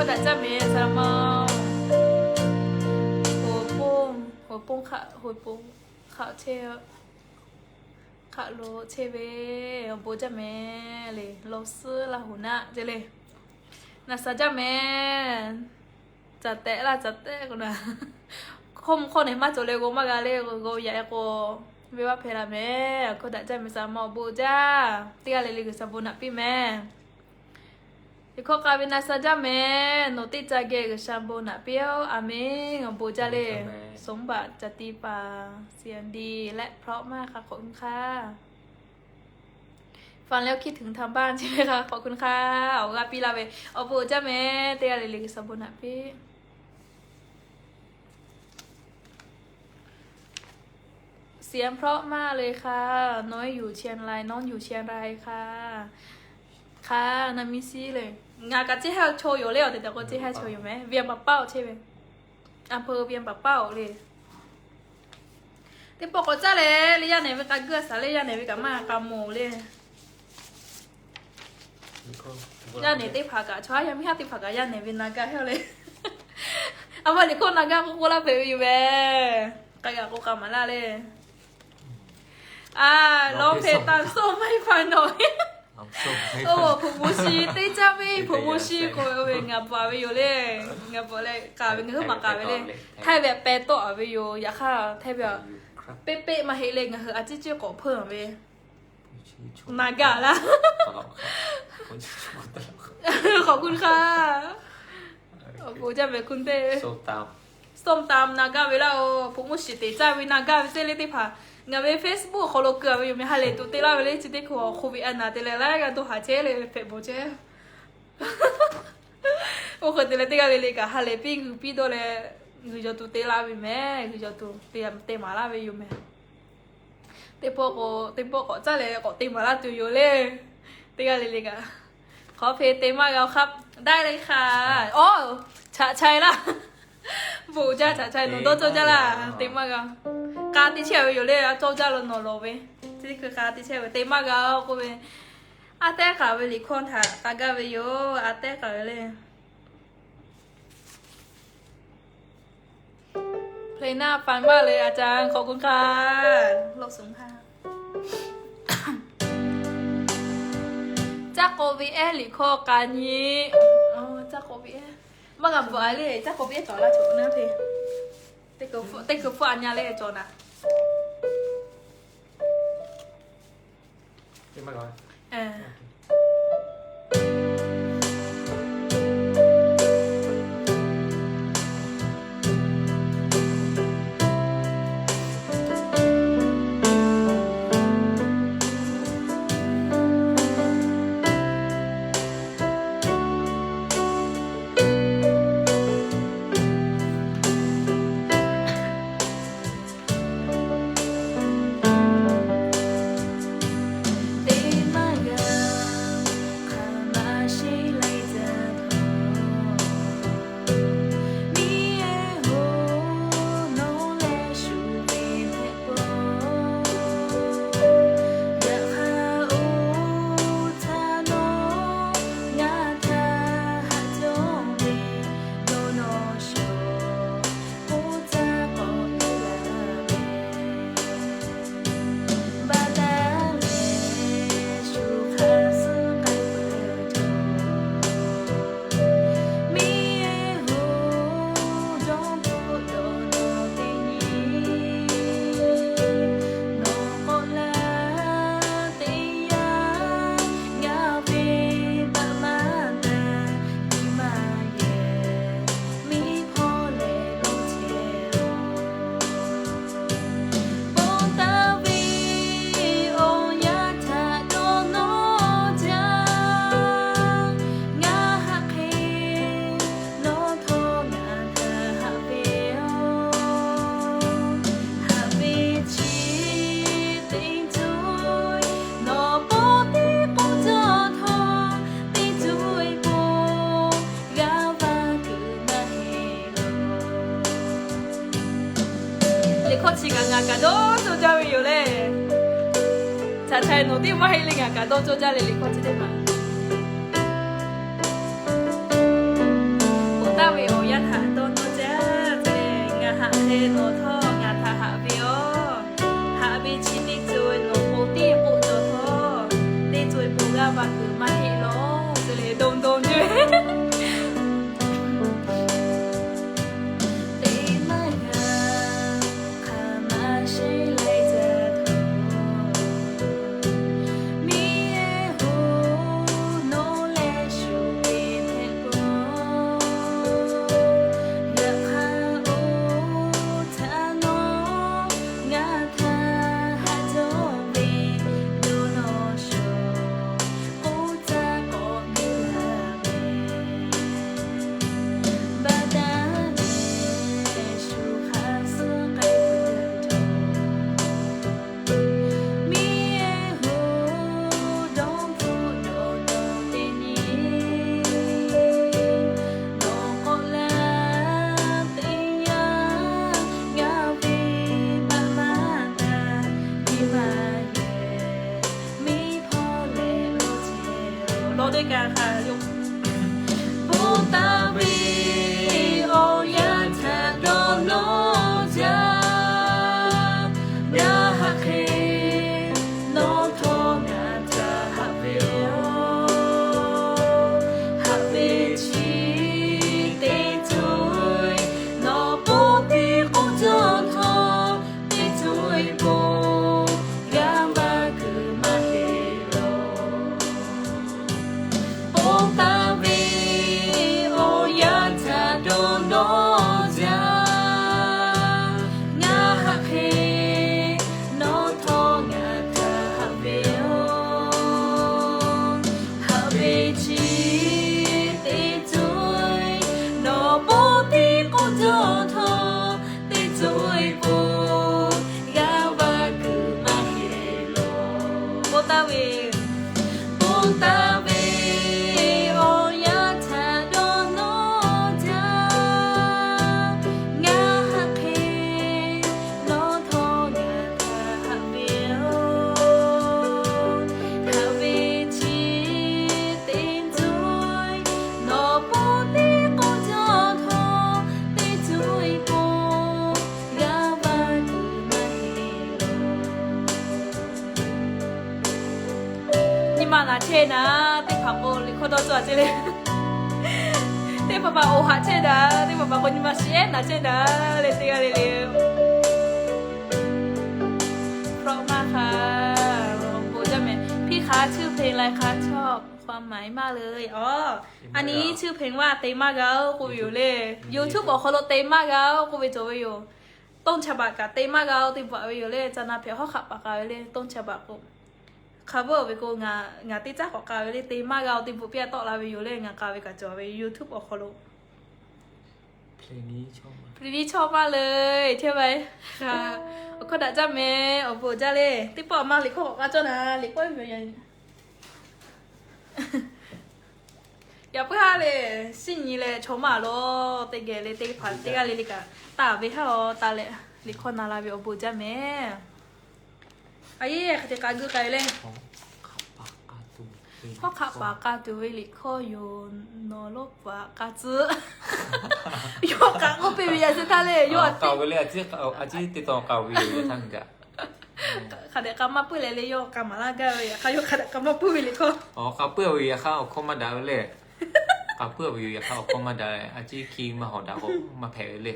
Daꞈ jaˇ mehˍ saˍ laꞈ ma. Hoˍ ponˇ, hoˍ ponˇ hk'aˆ, hoˍ ponˇ hk'aˆ chehˇ, hk'aˆ lo chehˇ ve, awˬ bon jaˇ mehˍ le, law suhˉ laˇ hoˍ naˆ ce le. Naˍ saˍ jaˇ mehˍ. Caˬ tehꞈ laˇ, caˬ tehꞈ k'o na. Hkawˇ mvuh hkawˇ nehˬ maˇ cawˬ leh g'aw maˇ g'a le, g'aw yaꞈ e k'o, venˇ baˆ hpehꞈ la mehˍ. Hkawˇ daꞈ jaˇ mehˍ saˍ laꞈ ma, awˬ bon jaˇ. Teˇ g'aˇ le le G'uiˬsha bon naꞈ piˇ mehˍ. Teˇ hkawˇ k'a ve naˍ saˍ jaˇ mehˍ. Nawˬ teˇ ca geh G'uiˬsha bon naꞈ piˇ-oˆ. Aˍmenˍ. Awˬ bon jaˇ le. สมบัติ จติภา เสียงดี และเพราะมากค่ะ ขอบคุณค่ะ ฟังแล้วคิดถึงทางบ้านใช่ไหมคะ ขอบคุณค่ะ awˬ g'aˇ piˇ laˇ ve, awˬ bon jaˇ mehˍ. Teˇ g'aˇ le le G'uiˬsha bon naꞈ piˇ. เสียงเพราะมากเลยค่ะ น้อยอยู่เชียงราย น้องอยู่เชียงรายค่ะ ค่ะ naˍ miˇ shiˉ le. Ngaˬ kaꞈ ceˇ haˉ chaw yoˬ le, awˬ tehˬ tehˬ k'o ceˇ haˉ chaw yoˬ mehˍ. เวียงป่าเป้า ceˇ ve, อำเภอเวียงป่าเป้า le. Teˇ pawˆ k'awꞈ caˇ leh le, yaˇ nehˬ ve k'a guˇ a shaˍ le, yaˇ nehˬ ve kaꞈ maˇ k'a mawˬ le. Yaˇ nehˬ teˇ hpaˍ kaꞈ, chaw haˉ yaˇ miˇ haˉ teˇ hpaˍ kaꞈ yaˇ nehˬ ve na gaˇ heˆ le. A ma liꞈ hkawˇ na gaˇ k'oˆ k'oˆ laˇ hpehꞈ ve yoˬ mehˍ. K'a gaˬ k'o k'a maˍ laˇ le. A, ร้องเพลงตามส้มไม่ฟังหน่อย Oˇ, hpu mo shi teˇ caˇ ve, hpu mo shi k'oˆ ve ngaˬ bvuhꞈ ve yoˬ le. Ngaˬ bvuhꞈ leh k'aˍ ve ngaˬ hui maˍ k'aˍ ve le. Htaiˇ ve a pehˇ tawˆ a ve yoˬ. Yaꞈ hk'aˇ htaiˇ ve a peˆ peˆ maˇ heˆ le, ngaˬ hui a ciˉ ciˉ k'awꞈ hpeuˇ ve na gaˇ laˇ. ขอบคุณค่ะ Awˬ bon jaˇ mehˍ คุณเต้ ส้มตำ na gaˇ ve laˇ-oˬ. Hpu mo shi teˇ caˇ ve na gaˇ ve ceˇ le teˇ hpaˍ. Ngaˬ ve Facebook awˬ hk'aw lo keu a ve yoˬ mehˍ. Ha lehˬ tuˬ te laˇ ve le, chi teˇ hkui awˬ hk'oˆ ve a naˍ te leh laiˉ g'aˇ dawˇ haˍ chehˇ le, hpehꞈ bawˬ chehˇ. Oˇ hk'e te leh teˇ g'aˇ le le kaꞈ ha lehˬ piˇ g'uiˬ piˇ dawˇ leh, g'uiˬ jawˬ tuˬ te laˇ ve mehˍ. G'uiˬ jawˬ tuˬ te maˍ laˇ ve yoˬ mehˍ. Teˇ pawˆ k'o, teˇ pawˆ k'awꞈ caˇ leh k'awꞈ te maˍ laˇ tuˬ yoˬ le. Teˇ g'aˇ le le kaꞈ, ขอเพลง เต็มมาก เอาครับ ได้เลยค่ะ Awˬ, chaꞈ chai laˇ. Bon jaˇ, chaꞈ chai nawˬ dawˇ cawˇ jaˇ laˇ. เต็มมาก เอา k'a te chehˇ ve yoˬ le, a cawˇ jaˇ lo nawˬ lawˬ ve. Chi teˇ hkui k'a te chehˇ ve เต็มมาก เอา k'oˆ ve, a tehˉ k'aˍ ve liꞈ hkawˇ htaꞈ k'a gaˇ ve yoˬ. A tehˉ k'aˍ ve le. Play หน้าฟังมากเลยอาจารย์ ขอบคุณค่ะ โลกสูงค่ะ Caˇ k'aw ve ehˉ liꞈ hkawˇ k'a nyi. Caˇ k'aw ve ehˉ, maˇ g'a bvuhꞈ a le. Caˇ k'aw ve ehˉ cawˬ laˇ cawˬ naˉ te. Teˇ hkui hpfuhˆ a nya le cawˬ naˉ. Liꞈ hkawˇ chi kaꞈ ngaˬ kaꞈ dawˇ cawˇ jaˇ ve yoˬ le. Chaꞈ chai nawˬ teˇ maˇ heˆ le, ngaˬ kaꞈ dawˇ cawˇ jaˇ le liꞈ hkawˇ chi teˇ hpaˍ. Nawˬ htawˇ ngaˬ htaꞈ haꞈ ve yoˬ. Haꞈ ve chi teˇ co-e nawˬ k'o teˇ k'oˆ cawˬ htawˇ, teˇ co-e po g'aˇ va kuiˬ maˇ heˆ law. Te leh dawˇ dawˇ nyi ve, teˇ maˇ g'a hk'aˬ ma sheˉ laiˉ caˇ htaꞈ miˬ yeˬ hoꞈ nawˬ leh shuˍ ve hpehꞈ k'o, ngaˬ hk'a oˇ htaˇ nawˬ ngaˬ htaꞈ haꞈ jaw ve yoˬ. Nawˬ shuˍ k'oˆ caˇ k'awꞈ g'uiˇ la ve, baˆ taˍ ve shu hk'a suh k'ai peuˬ ve cawˬ. Miˬ yeˬ hoꞈ dawˇ hpfuhˆ dawˬ dawˬ teˇ nyi, nawˬ k'awꞈ la teˇ yanˇ, ngaˬ ve baˆ maˇ taˍ nyi ma yehˬ, miˬ hpawˇ leh lawˇ ce lawˇ teˇ kaꞈ hk'a yoˬ. Bon taˍ ve awˬ yanˇ htaꞈ dawˇ nawˇ jaˇ, ngaˬ haꞈ hk'e nawˬ htawˇ ngaˬ htaꞈ haꞈ ve yoˬ. Haꞈ ve chi teˇ co-e, nawˬ k'oˆ teˇ k'oˆ cawˬ htawˇ, teˇ co-e po g'aˇ va kuiˬ maˇ heˆ law. Bon taˍ ve awˬ yanˇ htaꞈ dawˇ nawˇ jaˇ, ngaˬ haꞈ hk'e nawˬ htawˇ ngaˬ htaꞈ haꞈ ve yoˬ. Haꞈ ve chi teˇ co-e, nawˬ k'oˆ teˇ k'oˆ cawˬ htawˇ, teˇ co-e po g'aˇ va kuiˬ maˇ heˆ law. Bon taˍ ve, bon taˍ ve awˬ yanˇ htaꞈ dawˇ nawˇ jaˇ, ngaˬ haꞈ hk'e nawˬ htawˇ ngaˬ htaꞈ haꞈ ve yoˬ. Haꞈ ve chi teˇ co-e, nawˬ k'oˆ teˇ k'oˆ cawˬ htawˇ, teˇ co-e po g'aˇ va kuiˬ maˇ heˆ law. Nyi ma naˍ chehˇ naˍ, teˇ hpaˍ k'o liꞈ hkawˇ dawˇ cawˇ a ceˇ le. Teˇ hpaˍ hpaˍ awˬ haꞈ chehˇ naˍ, teˇ hpaˍ hpaˍ k'o nyi ma shiˍ ehˉ naˍ chehˇ naˍ le, teˇ g'aˇ le le. เพราะมากค่ะ Awˬ bon jaˇ mehˍ. พี่คะ ชื่อเพลงอะไรคะ ชอบความหมายมากเลย อ๋อ อันนี้ชื่อเพลงว่า Te maˇ g'a-oˬ k'oˆ ve yoˬ le. YouTube awˬ hk'aw lo Te maˇ g'a-oˬ k'oˆ ve cawˬ ve yoˬ. ต้นฉบับ kaꞈ Te maˇ g'a-oˬ teˇ bvuhꞈ ve yoˬ le. Ca na hpehꞈ hawˉ hk'aˆ paˍ k'a ve le ต้นฉบับ k'o. Hk'a bvuhꞈ ve k'o, ngaˬ teˇ caˉ k'awꞈ k'a ve le, Te maˇ g'a-oˬ teˇ bvuhꞈ piˇ a tawˆ la ve yoˬ le. Ngaˬ k'a ve kaꞈ cawˬ ve YouTube awˬ hk'aw lo. Hpehꞈ ve chawˇ maˇ le, chehˇ ve. Awˬ hkawˇ daꞈ jaˇ mehˍ, awˬ bon jaˇ le. Teˇ pawˆ a ma liꞈ hkawˇ k'awꞈ k'aˇ cawˇ naˍ, liꞈ k'awˇ ve yaꞈ puiˉ haˉ le, shiˉ nyi leh chaw maˇ lawˬ teˇ geh le, teˇ hpaˍ teˇ g'aˇ le le kaꞈ taˍ ve haˉ-oˬ, taˍ leh liꞈ hkawˇ na la ve awˬ bon jaˇ mehˍ. A yehˬ hk'e te k'a g'uiˇ k'ai le. Hawˉ hk'aˆ paˍ k'a tuˬ ve liꞈ hkawˇ yoˬ. Nawˬ lawˉ paˍ k'a tcuhˉ. Yawˇ k'a k'oˆ piˇ ve yaꞈ suh htaˇ le, yawˇ a ve le, a ciˉ te taw k'a ve yoˬ htaˇ kaꞈ. Hk'a dehꞈ k'a maˇ puiˉ leh le, yawˇ k'a maˍ laˇ gaˇ ve, yaꞈ hk'aˇ yawˇ hk'a dehꞈ k'a maˇ puiˉ ve liꞈ hkawˇ. Aˬ, k'a puiˉ ve yaꞈ hk'aˇ awˬ hkawˇ maˇ daꞈ ve le. K'a puiˉ ve yoˬ, yaꞈ hk'aˇ awˬ hkawˇ maˇ daꞈ leh, a ciˉ hki maˇ hawˍ daꞈ k'o maˇ hpehꞈ ve le.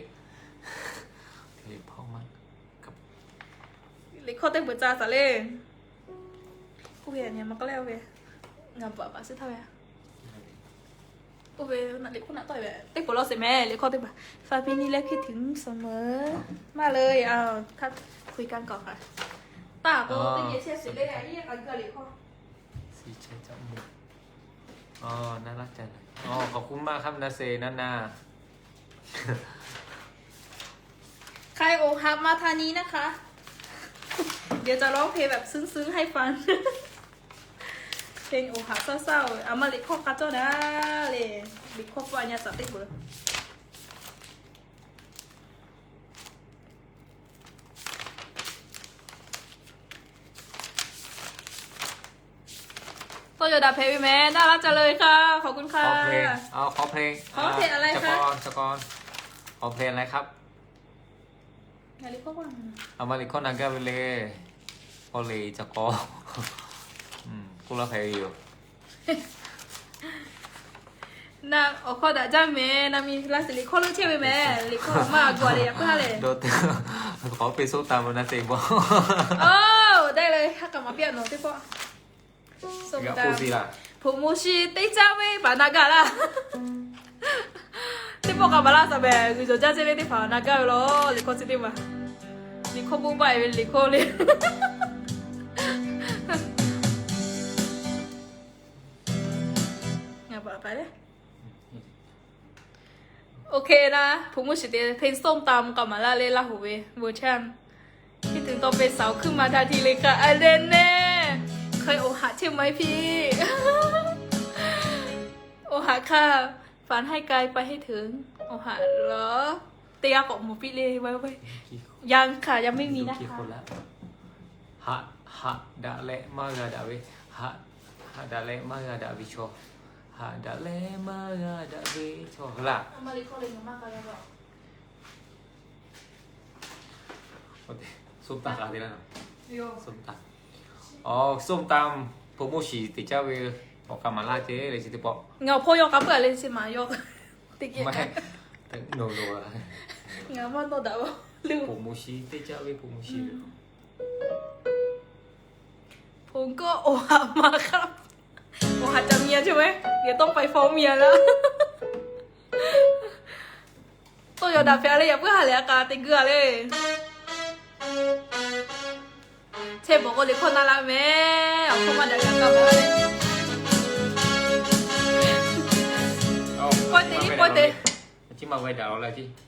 Liꞈ hkawˇ teˇ bvuhꞈ ca taˍ le. Oˇ ve a nyi ma k'aˉ leh oˇ ve, ngaˬ bvuhꞈ paˍ suh htaˇ ve. Oˇ ve liꞈ hkawˇ naꞈ tawˆ ve teˇ k'oˍ lawˇ sheˍ mehˍ, liꞈ hkawˇ teˇ hpaˍ. ฝากเพลงนี้และคิดถึงเสมอ maˇ le, a, hk'a hkui kaˇ kaꞈ hk'a taˇ k'o teˇ geh chehˇ sheˍ le, a iˉ k'a g'uiˇ liꞈ hkawˇ. ขอบคุณมากครับ นาเซ นานา ใครอกหักมาทางนี้นะคะ เดี๋ยวจะร้องเพลงแบบซึ้งๆให้ฟัง เพลงอกหักเศร้าๆ A ma liꞈ hkawˇ k'a cawˇ naˍ le. Liꞈ hkawˇ k'awꞈ nyi taˍ teˇ hpaˍ. Tawˇ yaw daꞈ hpehꞈ ve mehˍ, น่ารักจังเลยค่ะ ขอบคุณค่ะ ขอเพลง ขอเพลง ขอเพลงอะไรคะ ขอเพลงอะไรครับ ขอเพลงอะไรครับ A ma liꞈ hkawˇ na gaˇ ve le. K'aw le ca k'aw k'oˆ laˇ hk'e ve yoˬ. Na awˬ hkawˇ daꞈ jaˇ mehˍ. Na mi la shiˍ liꞈ hkawˇ leuˉ chehˇ ve mehˍ. Liꞈ hkawˇ maˇ g'a g'a le, yaꞈ puiˉ ha le. Dawˇ teˇ k'awꞈ piˇ soˉ taˍ mvuh na teˇ pawˆ. Oˇ, dehꞈ le, ha k'a maˍ piˇ a nawˬ teˇ pawˆ. Hpu mo shi teˇ caˇ ve paˍ na gaˇ laˇ. Teˇ pawˆ k'a maˍ laˇ shaˍ mehˍ. G'uiˬ jawˬ jaˇ chehˇ ve teˇ hpaˍ na gaˇ ve law. Liꞈ hkawˇ chi teˇ maˬ, liꞈ hkawˇ bon baˆ ve liꞈ hkawˇ le. OK na, hpu mo shi te เพลงส้มตำ k'a maˍ laˇ le, Laˇ huˍ ve เวอร์ชัน คิดถึงตอนเป็นสาว ขึ้นมาทันทีเลยค่ะ a le ne. Hk'e awˬ haꞈ chehˇ maˇ heˆ piˇ. Awˬ haꞈ hk'a, ฝันให้ไกลไปให้ถึง awˬ haꞈ laˬ. Teˇ g'aˇ k'awꞈ mawˬ piˇ le, ยังค่ะ ยังไม่มีนะคะ. Haꞈ, haꞈ daꞈ leh maˇ g'a daꞈ ve, haꞈ, haꞈ daꞈ leh maˇ g'a daꞈ ve chaw, haꞈ daꞈ leh maˇ g'a daꞈ ve chaw laˇ. ส้มตำ ส้มตำ hpu mo shi te caˇ ve awˬ k'a maˍ laˇ ce le chi teˇ pawˆ. Ngaˬ awˬ hpawˇ yawˇ k'a peuˬ le chi maˍ yawˇ. Teˇ geh ngaˬ maˇ dawˇ daꞈ. ผมโมชิ teˇ caˇ ve ผมโมชิ ve ผมก็ awˬ haꞈ maˍ hk'aˇ, awˬ haꞈ ca mi a chehˇ ve, yehˬ tawˇ pa fawˇ mi a laˇ. Tawˇ yaw daꞈ hpehꞈ a le, yaꞈ puiˉ ha lehˬ a k'a te g'uiˇ a le. Chehˇ bawˬ k'o liꞈ hkawˇ na laˇ mehˍ. Awˬ hkawˇ maˇ daꞈ kaꞈ kaꞈ maˍ laˇ le. Pawehˇ te iˉ pawehˇ te.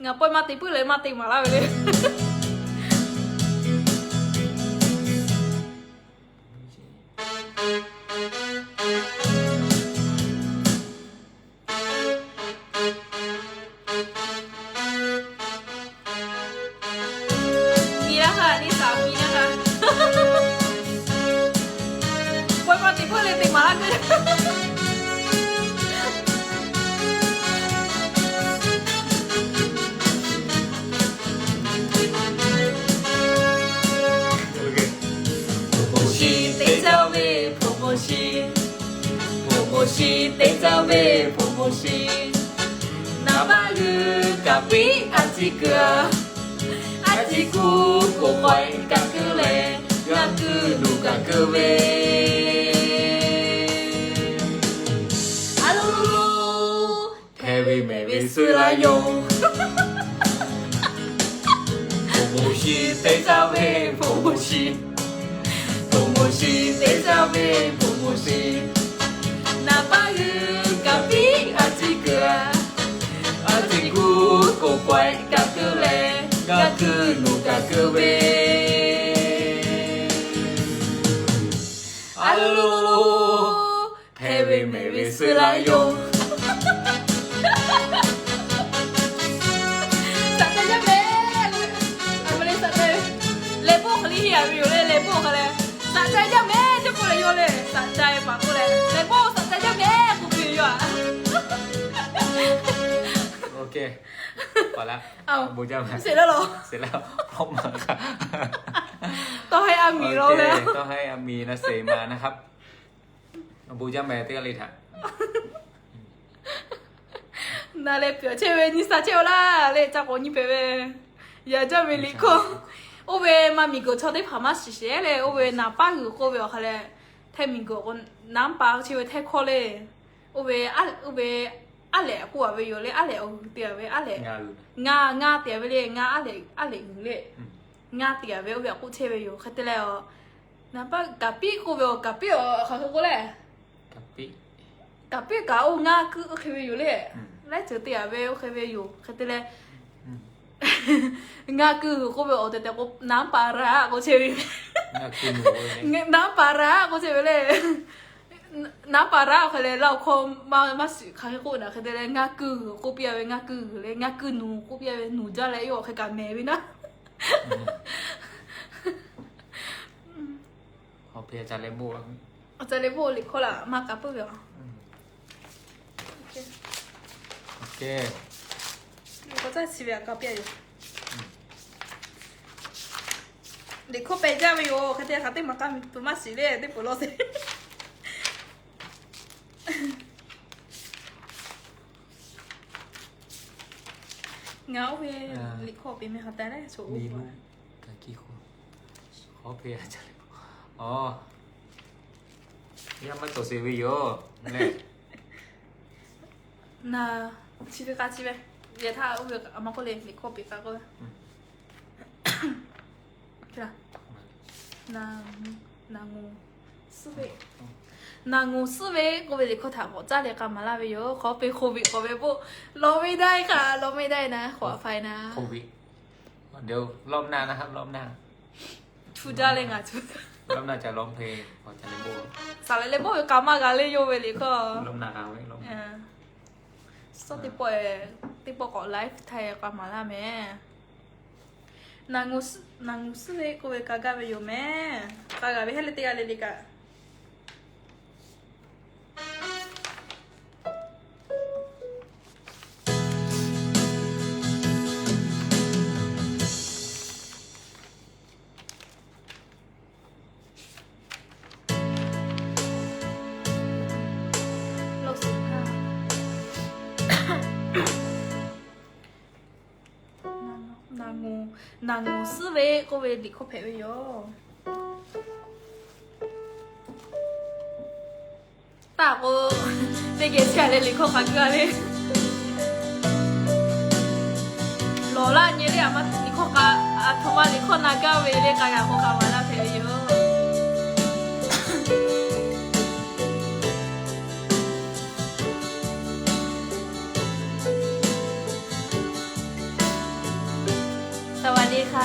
Ngaˬ pawehˇ maˇ te puiˉ leh maˇ te maˍ laˇ ve le. Nyi laˇ ha, nyi saˍ nyi laˇ ha. Pawehˇ maˇ te puiˉ leh te maˍ laˇ ve. Hpu mo shi teˇ caˇ ve ผมโมชิ hpu mo shi teˇ caˇ ve ผมโมชิ naˍ baˆ g'uiˬ kaꞈ piˉ a ciˉ kuiˬ a, a ciˉ kuˬ k'oˍ k'awehꞈ kaꞈ keu leh, g'a kuiˬ nuˬ kaꞈ keu ve. A lo lo, hpehꞈ ve mehˍ ve suh la yoˬ. ผมโมชิ teˇ caˇ ve ผมโมชิ ผมโมชิ teˇ caˇ ve ผมโมชิ naˍ baˆ g'uiˬ kaꞈ piˉ a ciˉ kuiˬ a, a ciˉ kuˬ k'oˍ k'awehꞈ kaꞈ keu leh, g'a kuiˬ nuˬ kaꞈ keu ve. A lo lo, hpehꞈ ve mehˍ ve suh la yoˬ. Saꞈ ca yaˇ mehˍ. Leh boˆ hk'aˬ le heˆ a ve yoˬ le, leh boˆ hk'aˬ le. Saꞈ ca yaˇ mehˍ teˇ k'oˆ leh yoˬ le, saꞈ ca paˍ k'oˆ leh, leh boˆ saꞈ ca yaˇ mehˍ k'oˆ ve yoˬ a. OK. Bon jaˇ mehˍ. Tawˇ haiˉ a miˬ lo le. Tawˇ haiˉ a miˬ na seˍ ma naˇ hk'aˇ. Bon jaˇ mehˍ teˇ g'aˇ le htaꞈ. Na leh pyawˬ chehˇ ve nyi sa chehˇ a laˇ le, ca k'awꞈ nyi hpehꞈ ve. Yaꞈ jaˇ ve liꞈ hkawˇ. Oˇ ve ma miˬ guiˬ chaw teˇ hpaˍ maˇ shiˍ sheˍ le, oˇ ve naˍ paˉ g'uiˬ k'oˆ ve awˬ hk'a leh, htehˇ miˬ guiˬ naˉ pa chehˇ ve htehˇ hkawˇ le. Oˇ ve, oˇ ve aˉ lehꞈ k'oˆ a ve yoˬ le, aˉ lehꞈ awˬ g'uiˬ te a ve, aˉ lehꞈ, ngaˇ, ngaˇ te a ve le, ngaˇ aˉ lehꞈ, aˉ lehꞈ g'uiˬ le. Ngaˇ te a ve oˇ ve a k'oˆ chehˇ ve yoˬ. Hk'e te leh, naˍ paˉ kaˍ piˆ k'oˆ ve awˬ, kaˍ piˆ awˬ hk'aˬ hk'e k'oˆ le. Kaˍ piˆ kaꞈ oˇ ngaˇ kuiˬ oˇ hk'e ve yoˬ le. Laiˉ ceuˬ te a ve oˇ hk'e ve yoˬ. Hk'e te leh, ngaˇ kuiˬ k'oˆ ve awˬ tehˬ tehˬ k'o, naˉ pa raꞈ k'oˆ chehˇ ve. Naˉ pa raꞈ k'oˆ chehˇ ve le. Naˉ pa raꞈ awˬ hk'e leh, laˇ awˬ hkawˇ maˇ shiˍ hk'aˬ hk'e k'oˆ naˍ. Hk'e te leh ngaˇ kuiˬ k'oˆ piˇ a ve, ngaˇ kuiˬ le, ngaˇ kuiˬ nuˬ k'oˆ piˇ a ve, nuˬ jaˇ leh yawˇ hk'e kaꞈ mehˍ ve naˉ. Awˬ ca le boˆ liꞈ hkawˇ laˬ maˇ k'a puiˉ ve a. K'awꞈ caˇ chi ve a k'a piˇ a yoˬ. Liꞈ hkawˇ pehꞈ jaˇ ve yoˬ. Hk'e te hk'aˬ teˇ maˬ k'aˇ tuˬ maˇ shiˍ le, teˇ peuˬ law sheˍ. Ngaˬ oˇ ve liꞈ hkawˇ pehꞈ meh hk'a taˍ leh, so oˇ ve kaꞈ kiˇ hkawˇ, hk'awꞈ hpehꞈ a ca le. Aˬ, yaˇ maˇ cawˬ sheˍ ve yoˬ le. Na, chi ve k'a chi ve, yaꞈ htaˇ oˇ ve a ma k'oˆ le, liꞈ hkawˇ pehꞈ k'a k'oˆ ve. Naˍ, naˍ, naˍ ngoˍ suhˉ ve k'oˆ ve liꞈ hkawˇ htaꞈ k'awꞈ caˉ leh k'a maˍ laˇ ve yoˬ. Hk'awꞈ pe hk'oˆ ve k'awꞈ ve po, lawˬ ve dai kaꞈ lawˬ ve dai na, hk'awꞈ a faiˍ na. Lawˬ na, lawˬ na, lawˬ na ca lawˬ hpehꞈ, saˍ laˍ leh bawˆ ve k'a maˇ g'a le yawˇ ve liꞈ hkawˇ. Suhˉ teˇ pawˆ, teˇ pawˆ k'awꞈ live htaˇ k'a maˍ laˇ meh. Naˍ ngoˍ suhˉ ve k'oˆ ve k'a gaˇ ve yoˬ meh. K'a gaˇ ve heˆ leh teˇ g'aˇ le le kaꞈ. Naˍ ngoˍ, naˍ ngoˍ suhˉ ve k'oˆ ve liꞈ hkawˇ hpehꞈ ve yoˬ. Taˇ k'o, teˇ geh chi a leh liꞈ hkawˇ k'a gaˇ le. Lawˬ laˇ nyi le, a ma liꞈ hkawˇ k'a, aˬ htoꞈ ma liꞈ hkawˇ na gaˇ ve le k'a gaˇ k'o k'a maˍ laˇ hpehꞈ ve yoˬ. Saˍ vaˍ le hk'a.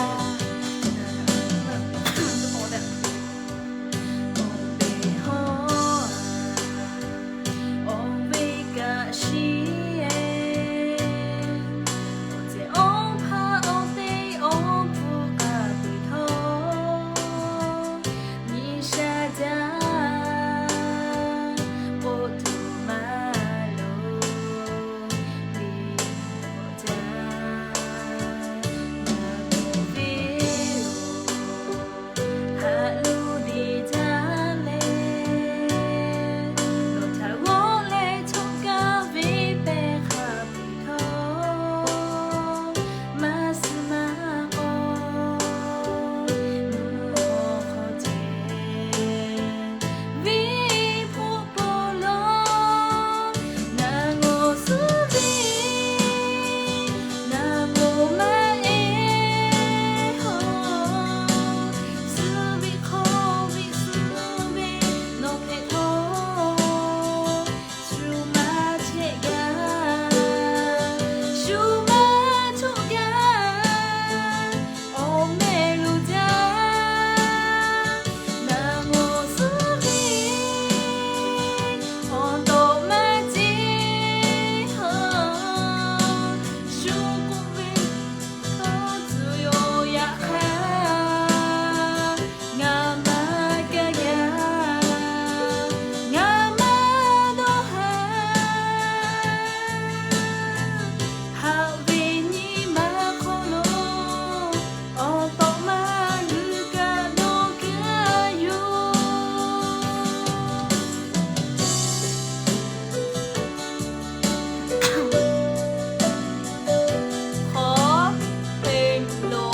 Hk'awꞈ teˇ lo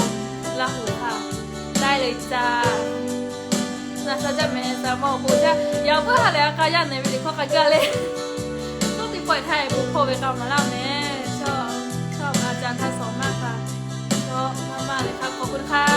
Laˇ huˍ htaꞈ daiˇ le caˇ. Naˍ sha jaˇ mehˍ, saˍ maˇ awˬ k'o jaˇ. Yaꞈ puiˉ ha lehˬ a k'a yaˇ nehˬ ve liꞈ hkawˇ k'a gaˇ le. Suhˉ teˇ pawˆ htaˇ e bon hkawˇ ve k'a maˍ laˇ mehˍ. Chaw, chaw a ca htaˇ shawˍ maˇ hk'a, chaw maˇ maˇ leh hk'a hk'awꞈ k'oˆ hk'aˇ.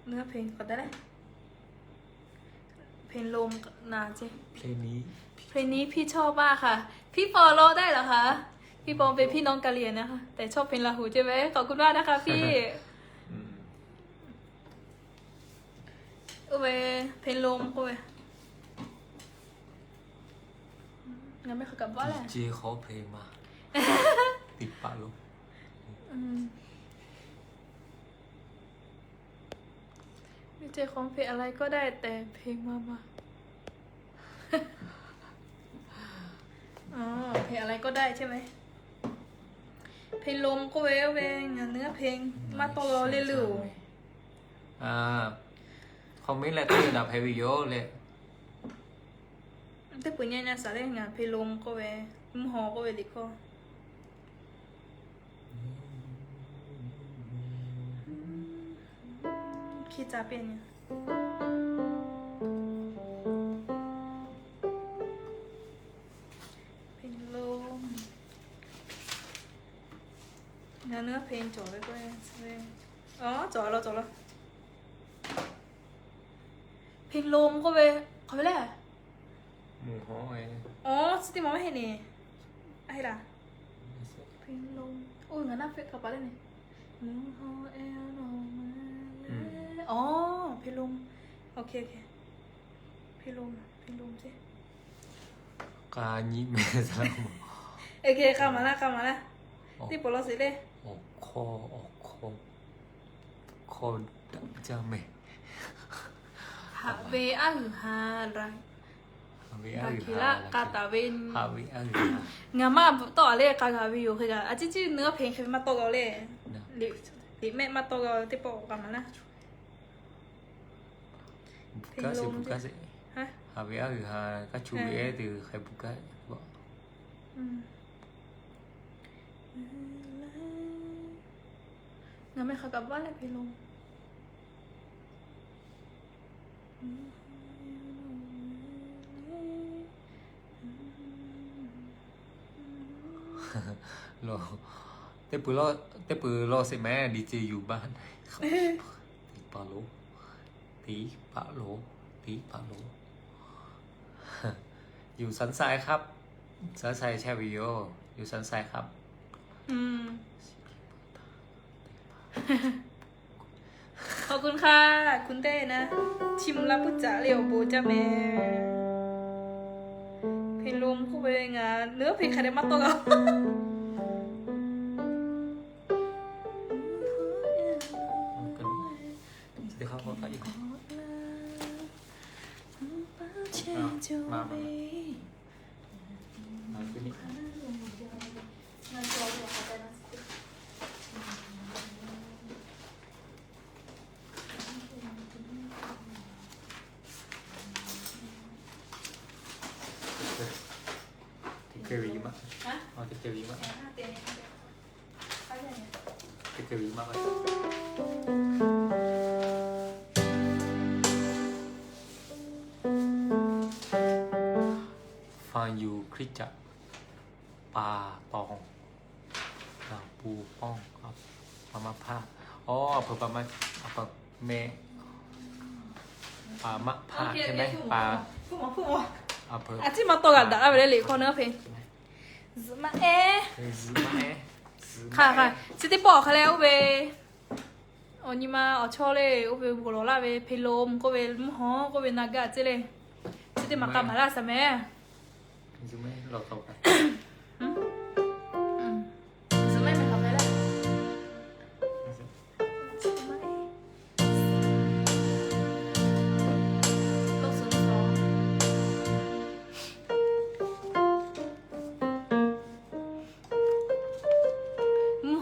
เนื้อเพลงขอได้แล้ว เพลงลมนะเจ๊ เพลงนี้ เพลงนี้พี่ชอบมากค่ะ พี่ปอร้องได้เหรอคะ พี่ปอเป็นพี่น้องกะเหรี่ยงนะคะ แต่ชอบเพลงลาหูใช่ไหม ขอบคุณมากนะคะพี่ อืม โอเค เพลงลม โอเค งั้นไม่ขอกลับบ้านแหละ ดีเจขอเพลงมา ติดปากลม อืม ไม่ใช่ของเพลงอะไรก็ได้แต่เพลงมามา อ๋อ เพลงอะไรก็ได้ใช่ไหม เพลงลม ก็เว้ยเว้ย เนื้อเพลง มาตลอดเลยหรือ อ่า คอมเมนต์แหละ ก็อยู่ดับไฮวีโอเลย Teˇ peuˬ nyi nyi shaˍ le ngaˬ เพลงลม k'oˆ ve, mvuhˇ haw k'oˆ ve liꞈ hkawˇ. Hkiˇ ca piˇ nyi. เพลงลม. Ngaˬ เนื้อเพลง cawˬ ve k'oˆ ve. Aw, cawˬ la, cawˬ la. เพลงลม k'oˆ ve, hk'aˬ ve le. Mvuhˇ haw e. Aw, chi teˇ maˬ maˇ heˆ ne. A heˆ laˇ. เพลงลม. Oˇ, ngaˬ naˇ hpehꞈ hk'a paˍ le ne. Mvuhˇ haw e. Aw, เพลงลม. โอเค โอเค. เพลงลม เพลงลม ceˇ. K'a nyi meh zaˇ. Oˇ, k'a maˍ laˇ, k'a maˍ laˇ. Teˇ pawˆ law sheˍ le. Awˬ hkawˇ, awˬ hkawˇ, hkawˇ daꞈ jaˇ meh. Haꞈ ve aˉ g'uiˬ ha la. Haꞈ ve aˉ g'uiˬ ha la, k'a taˍ ve. Haꞈ ve aˉ g'uiˬ ha. Ngaˬ maˇ tawˆ a le, k'a g'a ve yoˬ hk'e g'a. A ciˉ ciˉ เนื้อเพลง hk'e ve maˇ tawˆ g'a le. Liꞈ mehˆ maˇ tawˆ g'a, teˇ pawˆ k'a maˍ laˇ. Bvuhꞈ kaˉ sheˍ, bvuhꞈ kaˉ sheˍ. Haꞈ ve aˉ g'uiˬ ha, kaˇ chu ve ehˉ teˇ g'uiˬ hk'a bvuhꞈ kaˉ. Ngaˬ meh hk'a kaꞈ baˆ leh เพลงลม. Teˇ peuˬ law, teˇ peuˬ law sheˍ meh, ดีเจ yuˬ baˆ. Teˇ paˍ lo, teˇ paˍ lo, teˇ paˍ lo. อยู่สันทรายครับ สันทราย ใช่ไหมโย อยู่สันทรายครับ ขอบคุณค่ะ คุณเต้นะ ชิมลาบุจักเรียวโบจ้าแม่ เพลงลม คู่ไปเลยงาน เนื้อเพลงใครได้มาต้องเอา เดี๋ยวเขาขออีก มา มา มา Teˇ ceuˬ ve yuˬ maˇ. Teˇ ceuˬ ve yuˬ maˇ. Teˇ ceuˬ ve yuˬ maˇ. Fan yuˬ Hkriꞈ caꞈ pa tawˇ Ngaˬ pu pawˇ, pa maˇ hpaˇ. Aw, a peuˬ pa maˇ, a peuˬ meh, pa maˇ hpaˇ hk'e meh pa. A peuˬ a ciˉ maˇ tawˆ g'a daꞈ laˇ ve le, liꞈ hkawˇ naˉ hk'e. Zuhꞈ maˇ ehˉ. Zuhꞈ maˇ ehˉ. Hk'aˬ hk'aˬ, chi teˇ pawˆ awˬ hk'a leh oˇ ve awˬ nyi ma awˬ chawˇ le, oˇ ve g'awˬ lawˬ laˇ ve เพลงลม k'oˆ ve, mvuhˇ haw k'oˆ ve, na gaˇ ceˇ le. Chi teˇ maˬ k'a maˍ laˇ shaˍ meh. Mvuhˇ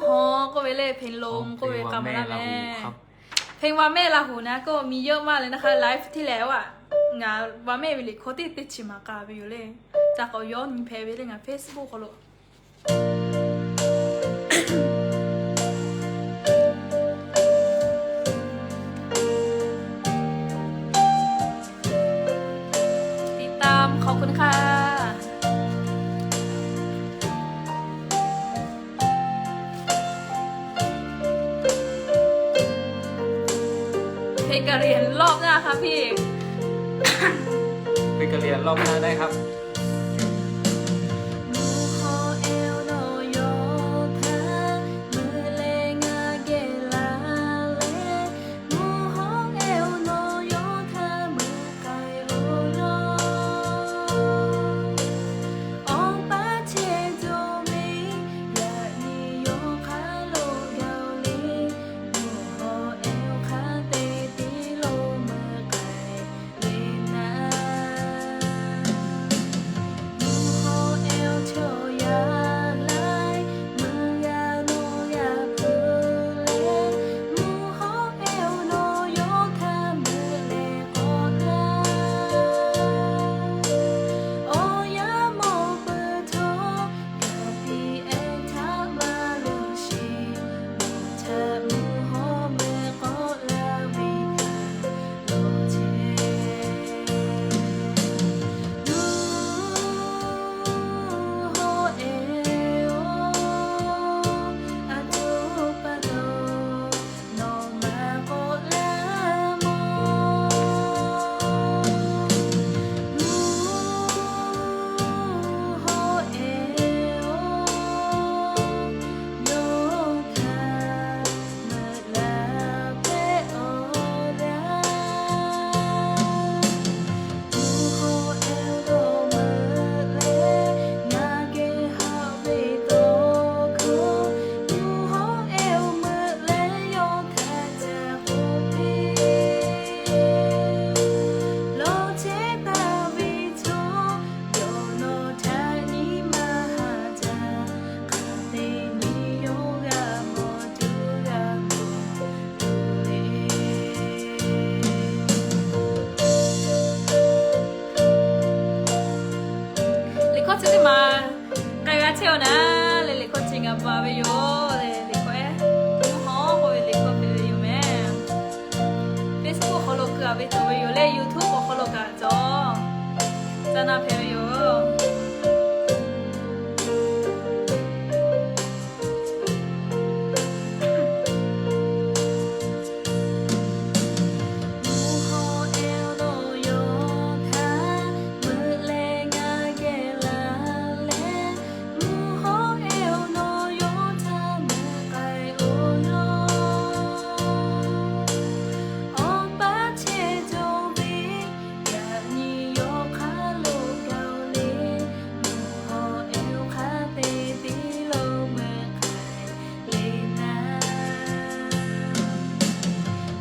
haw k'oˆ ve le, เพลงลม k'oˆ ve k'a maˍ laˇ meh. เพลงวันแม่ลาหูนะ ก็มีเยอะมากเลยนะคะ ไลฟ์ที่แล้วอ่ะ ngaˬ วันแม่ ve liꞈ hkawˇ teˇ teˇ chi maˍ k'a ve yoˬ le. Ca k'awꞈ yawˇ nyi hpehꞈ ve le ngaˬ Facebook hk'aw lo. ติดตาม ขอบคุณค่ะ. กะเหรี่ยงรอบหน้าครับพี่ ไปกะเหรี่ยงรอบหน้าได้ครับ Mvuhˇ hawˉ-eˬ-oˬ, nawˬ yawˇ htaꞈ meuꞈ leh ngaˬ geh laˬ leh, mvuhˇ hawˉ-eˬ-oˬ, nawˬ yawˇ htaꞈ meuꞈ k'ai-o laˇ. Awˬ paˉ chehˇ cawˬ ve, yaꞈ nyi yawˇ hk'aˬ lo gaˬ-oˬ le. Mvuhˇ hawˉ-eˬ-oˬ, hk'a te tiˉ lo meuꞈ k'ai ve naˉ. Mvuhˇ hawˉ-eˬ-oˬ, chaw yaˇ laiˉ meuꞈ g'a nawˬ g'a hpeuꞈ leh, mvuhˇ hawˉ-eˬ-oˬ, nawˬ yawˇ htaꞈ meuꞈ leh k'awꞈ laˇ. Awˬ yaˇ mawˬ peuˬ htawˇ, kaꞈ tiꞈ ehˉ htaꞈ maˇ luˬ sheˍ. Nawˬ htaꞈ mvuhˇ hawˉ meuꞈ k'awꞈ laˇ ve htaꞈ lo chehˇ. Mvuhˇ hawˉ-eˬ-oˬ, aˬ htoꞈ pa taw nawˬ maˇ k'awꞈ laˇ mawˬ. Mvuhˇ hawˉ-eˬ-oˬ, yawˇ htaꞈ meuꞈ laˬ hpehꞈ-aw laˇ. Mvuhˇ hawˉ-eˬ-oˬ, nawˬ meuꞈ leh ngaˬ geh haꞈ ve tawˇ hkawˇ, mvuhˇ hawˉ-eˬ-oˬ, meuꞈ leh yawˇ htaꞈ ca k'oˆ piˇ. Lawˬ chehˇ taˍ ve chaw, yawˇ nawˬ htaꞈ nyi ma haꞈ jaˇ. Hk'a te nyi yawˇ g'a mawˬ tuˬ g'a mawˬ tuˬ le. Liꞈ hkawˇ chi teˇ maˬ k'ai g'a chehˇ-oˬ naˉ leh, liꞈ hkawˇ chi ngaˬ baˬ ve yoˬ leh, liꞈ hkawˇ ehˉ mvuhˇ hawˉ k'oˆ ve liꞈ hkawˇ hpehꞈ ve yoˬ mehˍ. Facebook awˬ hk'aw lo keu-a ve cawˬ ve yoˬ leh, YouTube awˬ hk'aw lo kaꞈ cawˬ caˇ naˇ hpehꞈ ve yoˬ. Mvuhˇ hawˉ-eˬ-oˬ, nawˬ yawˇ htaꞈ meuꞈ leh ngaˬ geh laˬ leh, mvuhˇ hawˉ-eˬ-oˬ, nawˬ yawˇ htaꞈ meuꞈ k'ai-o laˇ. Awˬ paˉ chehˇ cawˬ ve, yaꞈ nyi yawˇ hk'aˬ lo gaˬ-oˬ le. Mvuhˇ hawˉ-eˬ-oˬ, hk'a te tiˉ lo meuꞈ k'ai le naˉ.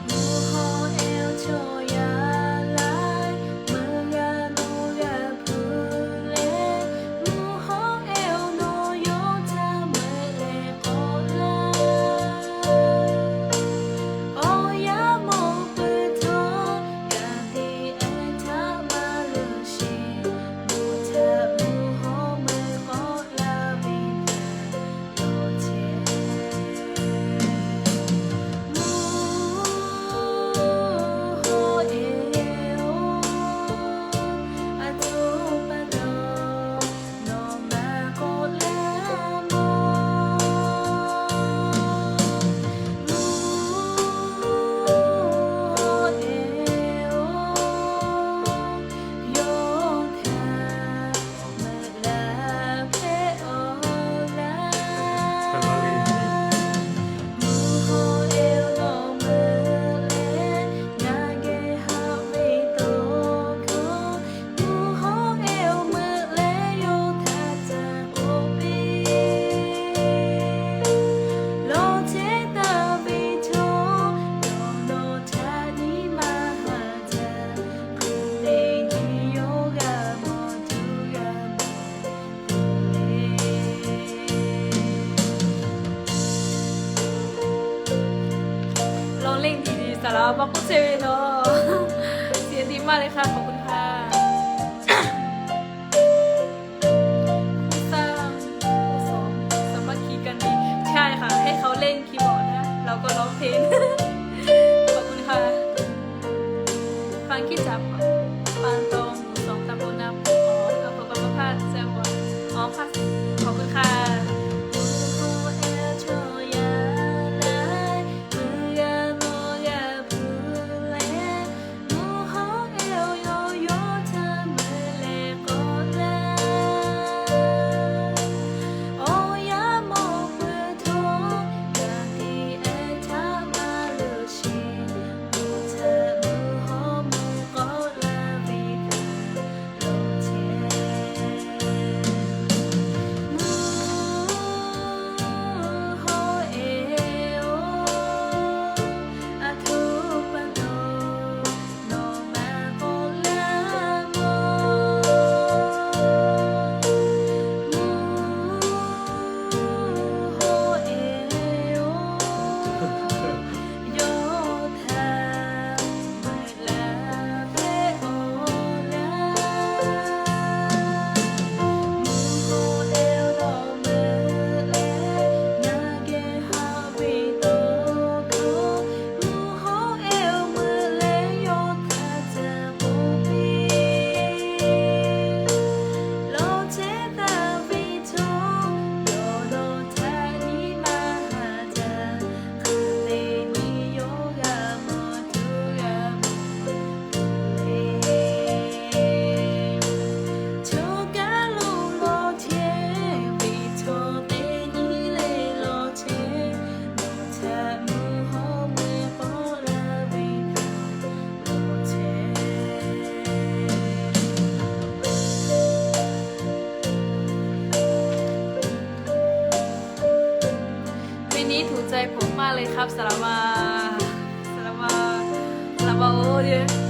Mvuhˇ hawˉ-eˬ-oˬ, chaw yaˇ laiˉ meuꞈ g'a nawˬ g'a hpeuꞈ leh, mvuhˇ hawˉ-eˬ-oˬ, nawˬ yawˇ htaꞈ meuꞈ leh k'awꞈ laˇ. Awˬ yaˇ mawˬ peuˬ htawˇ, kaꞈ tiꞈ ehˉ htaꞈ maˇ luˬ sheˍ. Nawˬ htaꞈ mvuhˇ hawˉ meuꞈ k'awꞈ laˇ ve htaꞈ lo chehˇ. Mvuhˇ hawˉ-eˬ-oˬ, aˬ htoꞈ pa taw nawˬ maˇ k'awꞈ laˇ mawˬ. Mvuhˇ hawˉ-eˬ-oˬ, yawˇ htaꞈ meuꞈ laˬ hpehꞈ-aw laˇ. Mvuhˇ hawˉ-eˬ-oˬ, nawˬ meuꞈ leh ngaˬ geh haꞈ ve tawˇ hkawˇ, mvuhˇ hawˉ-eˬ-oˬ, meuꞈ leh yawˇ htaꞈ ca k'oˆ piˇ. Lawˬ chehˇ taˍ ve chaw, yawˇ nawˬ htaꞈ nyi ma haꞈ jaˇ. Hk'a te nyi yawˇ g'a mawˬ tuˬ g'a mawˬ tuˬ le. ร้องเล่นดีๆ สาระมา k'oˆ chehˇ ve nawˬ. เสียงดีมากเลยค่ะ ขอบคุณค่ะ คู่สร้างคู่สม สามัคคีกันดี ใช่ค่ะ ให้เขาเล่นคีย์บอร์ดนะ เราก็ร้องเพลง ขอบคุณค่ะ ฟังคริสตจักรปางตอง หมู่สอง ตำบลนาโพธิ์หอม อำเภอปากพระพาส จังหวัด อ๋อ ภาคสิบ ขอบคุณค่ะ Mvuhˇ hawˉ-eˬ-oˬ, chaw yaˇ laiˉ meuꞈ g'a nawˬ g'a hpeuꞈ leh,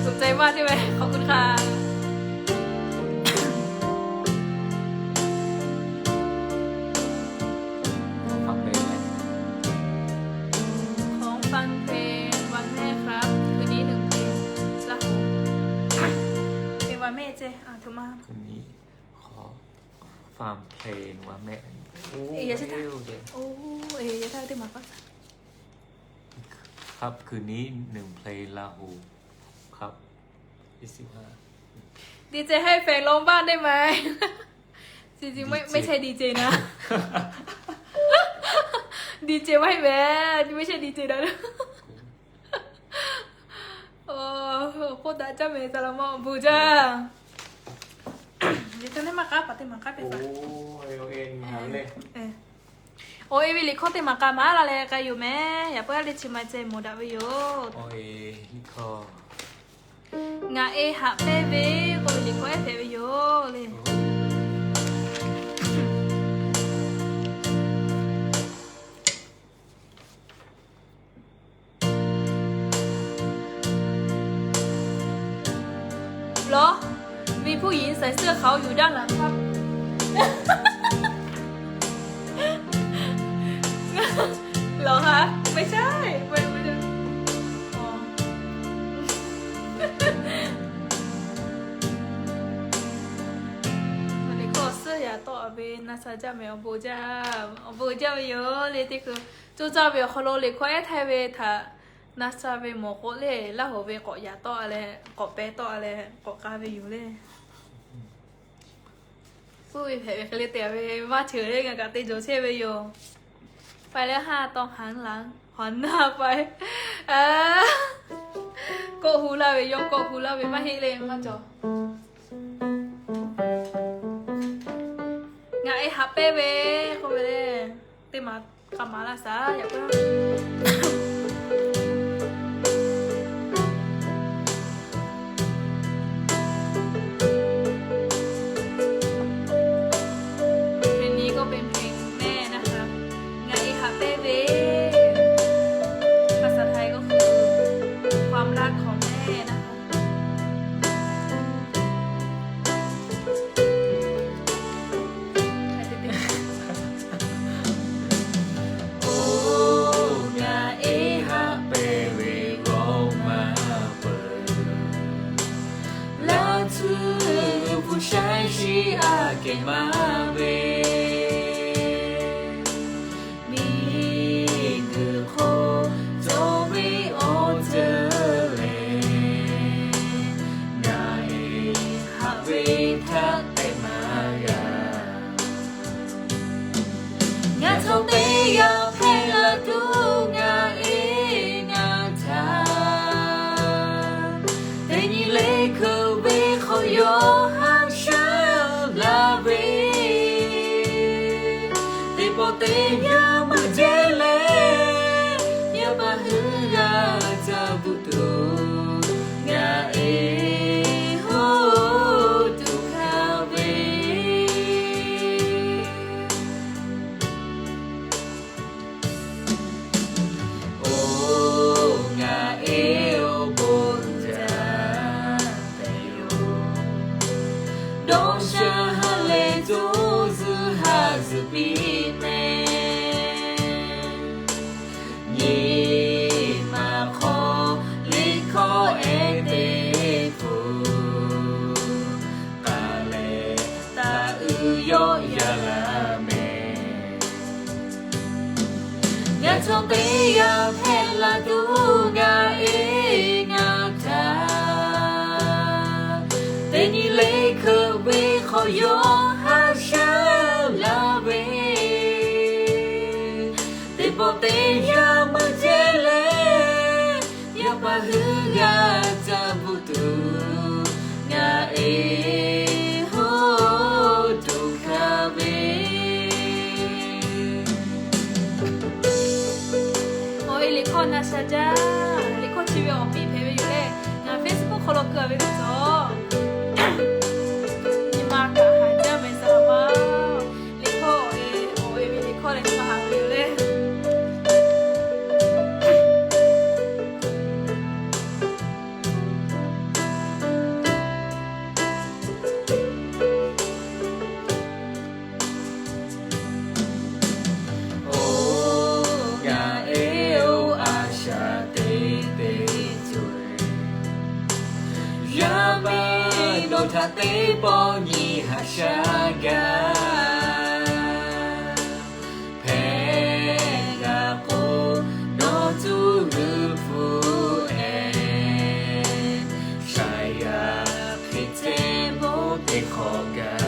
สนใจมากใช่ไหม ขอบคุณค่ะ ขอฟังเพลงวันแม่ครับ คืนนี้หนึ่งเพลงละหู เพลงวันแม่เจ้ อ่ะ ถูกมาก คืนนี้ขอฟังเพลงวันแม่ โอ้ เอเยอะใช่ไหม โอ้ เอเยอะเท่าที่มาก็ ครับ คืนนี้หนึ่งเพลงละหู ครับ ยี่สิบห้า ดีเจให้แฟนร้องบ้างได้ไหม จริงๆ ไม่ ดีเจ ไม่ใช่ดีเจนะ ดีเจไม่แหม นี่ไม่ใช่ดีเจนะ โอ้ โคตรดังจ้าเมย์ ซาลามอน บูจ้า เดี๋ยวจะได้มาครับ ปะเต้มาครับ ไปฝาก โอ้ เอลเอ็น มาเลย เออ โอ้ เอวี ลิคอล เตะหมากกามาละแลกาอยู่แม่ อย่าเพิ่งเล่นชิมมาเจมหมดอะวิโย โอ้ย ลิคอล งาเอหะเป้เว โอ้ย ลิคอล เอฟเอวิโยเลย เหรอ มีผู้หญิงใส่เสื้อขาวอยู่ด้านหลังครับ เหรอคะ ไม่ใช่ ไม่ ไม่ใช่ อ๋อ วันนี้ก็เสื้ออย่าต่อเอาไปนะซาจ้าแม่ เอาโบจ้า เอาโบจ้าไปเยอะเลยที่คือ Cawˇ caˇ ve awˬ hk'aw lo liꞈ hkawˇ ehˉ htaiˇ ve htaꞈ na sha ve mawˬ k'oˆ le, Laˇ hoˍ ve k'awꞈ yaꞈ tawˆ a leh, k'awꞈ pehˇ tawˆ a leh, k'awꞈ k'ai ve yoˬ le. Suˉ ve hpehꞈ ve hk'e le te ve maˇ ceuˬ le, ngaˬ kaꞈ te jawˬ chehˇ ve yoˬ. Pai leh ha taw haˍ laˬ, haˍ naˇ pai. Kawˆ hu laˇ ve, yawˇ kawˆ hu laˇ ve maˇ heˆ le, maˇ cawˬ. Ngaˬ e haꞈ pehnˇ ve k'oˆ ve le, teˇ maˬ k'a maˍ laˇ shaˍ yaꞈ k'aˇ. เพลงนี้ก็เป็นเพลงแม่นะคะ Ngaˬ e haꞈ pehnˇ ve ภาษาไทยก็คือ ความรักของแม่นะคะ. Oˇ, ngaˬ e haꞈ pehnˇ ve g'awˇ maˇ peuˬ. Laˇ tcuhˉ hpu shaiˉ shi aꞈ kehˬ maˇ ve, miˬguiˬ hk'oˆ cawˬ ve awˬ ceuˬ lehˬ, ngaˬ e haꞈ ve htaꞈ tehꞈ maˇ g'a. Ngaˬ chaw teˇ g'aˇ hpehꞈ la tuˬ ngaˬ e ngaˬ htaꞈ teˇ nyi le hkeuꞈ ve hk'aw yawˇ haꞈ shaˉ laˇ ve, teˇ pawˆ teˇ yanˇ maˇ jehˇ leh, yaˇ paˍ hui g'a ca bvuhꞈ tuˬ ngaˬ e hoˉ tuˬ hkanˍ ve. Oˇ, ngaˬ e awˬ bon jaˇ ve yoˬ. Dawˇ sha ha leh co zuhˬ haˉ zuhˬ piˇ meh, nyi ma hk'aw liꞈ hkawˇ ehˉ teˇ hpu k'a leh taˇ uiˍ yawˆ yaˇ laˇ meh. Ngaˬ chaw teˇ g'aˇ hpehꞈ la tuˬ ngaˬ e ngaˬ htaꞈ teˇ nyi le hkeuꞈ ve hk'aw yawˇ haꞈ shaˉ laˇ ve, teˇ pawˆ teˇ yanˇ maˇ jehˇ leh, yaˇ paˍ hui g'a ca bvuhꞈ tuˬ ngaˬ e hoˉ tuˬ hkanˍ ve. Awˬ e liꞈ hkawˇ na sha jaˇ, liꞈ hkawˇ chi ve awˬ piˍ hpehꞈ ve yoˬ leh, ngaˬ Facebook hk'aw lo keu a ve teˇ cawˬ, nyi ma kaꞈ haˍ jaˇ meh saˍ laˍ ma. Liꞈ hkawˇ awˬ e, awˬ e ve liꞈ hkawˇ leh nyi ma haˍ ve yoˬ leh. Yaˇ miˇ dawˇ htaˇ teˇ pawˆ nyi haꞈ shaˉ gaˇ. Hpehꞈ g'a k'o, nawˬ cuˇ g'uiˬ hpu eh, shaˍ yaꞈ hk'e ceh bon teˇ hk'awꞈ gaˇ.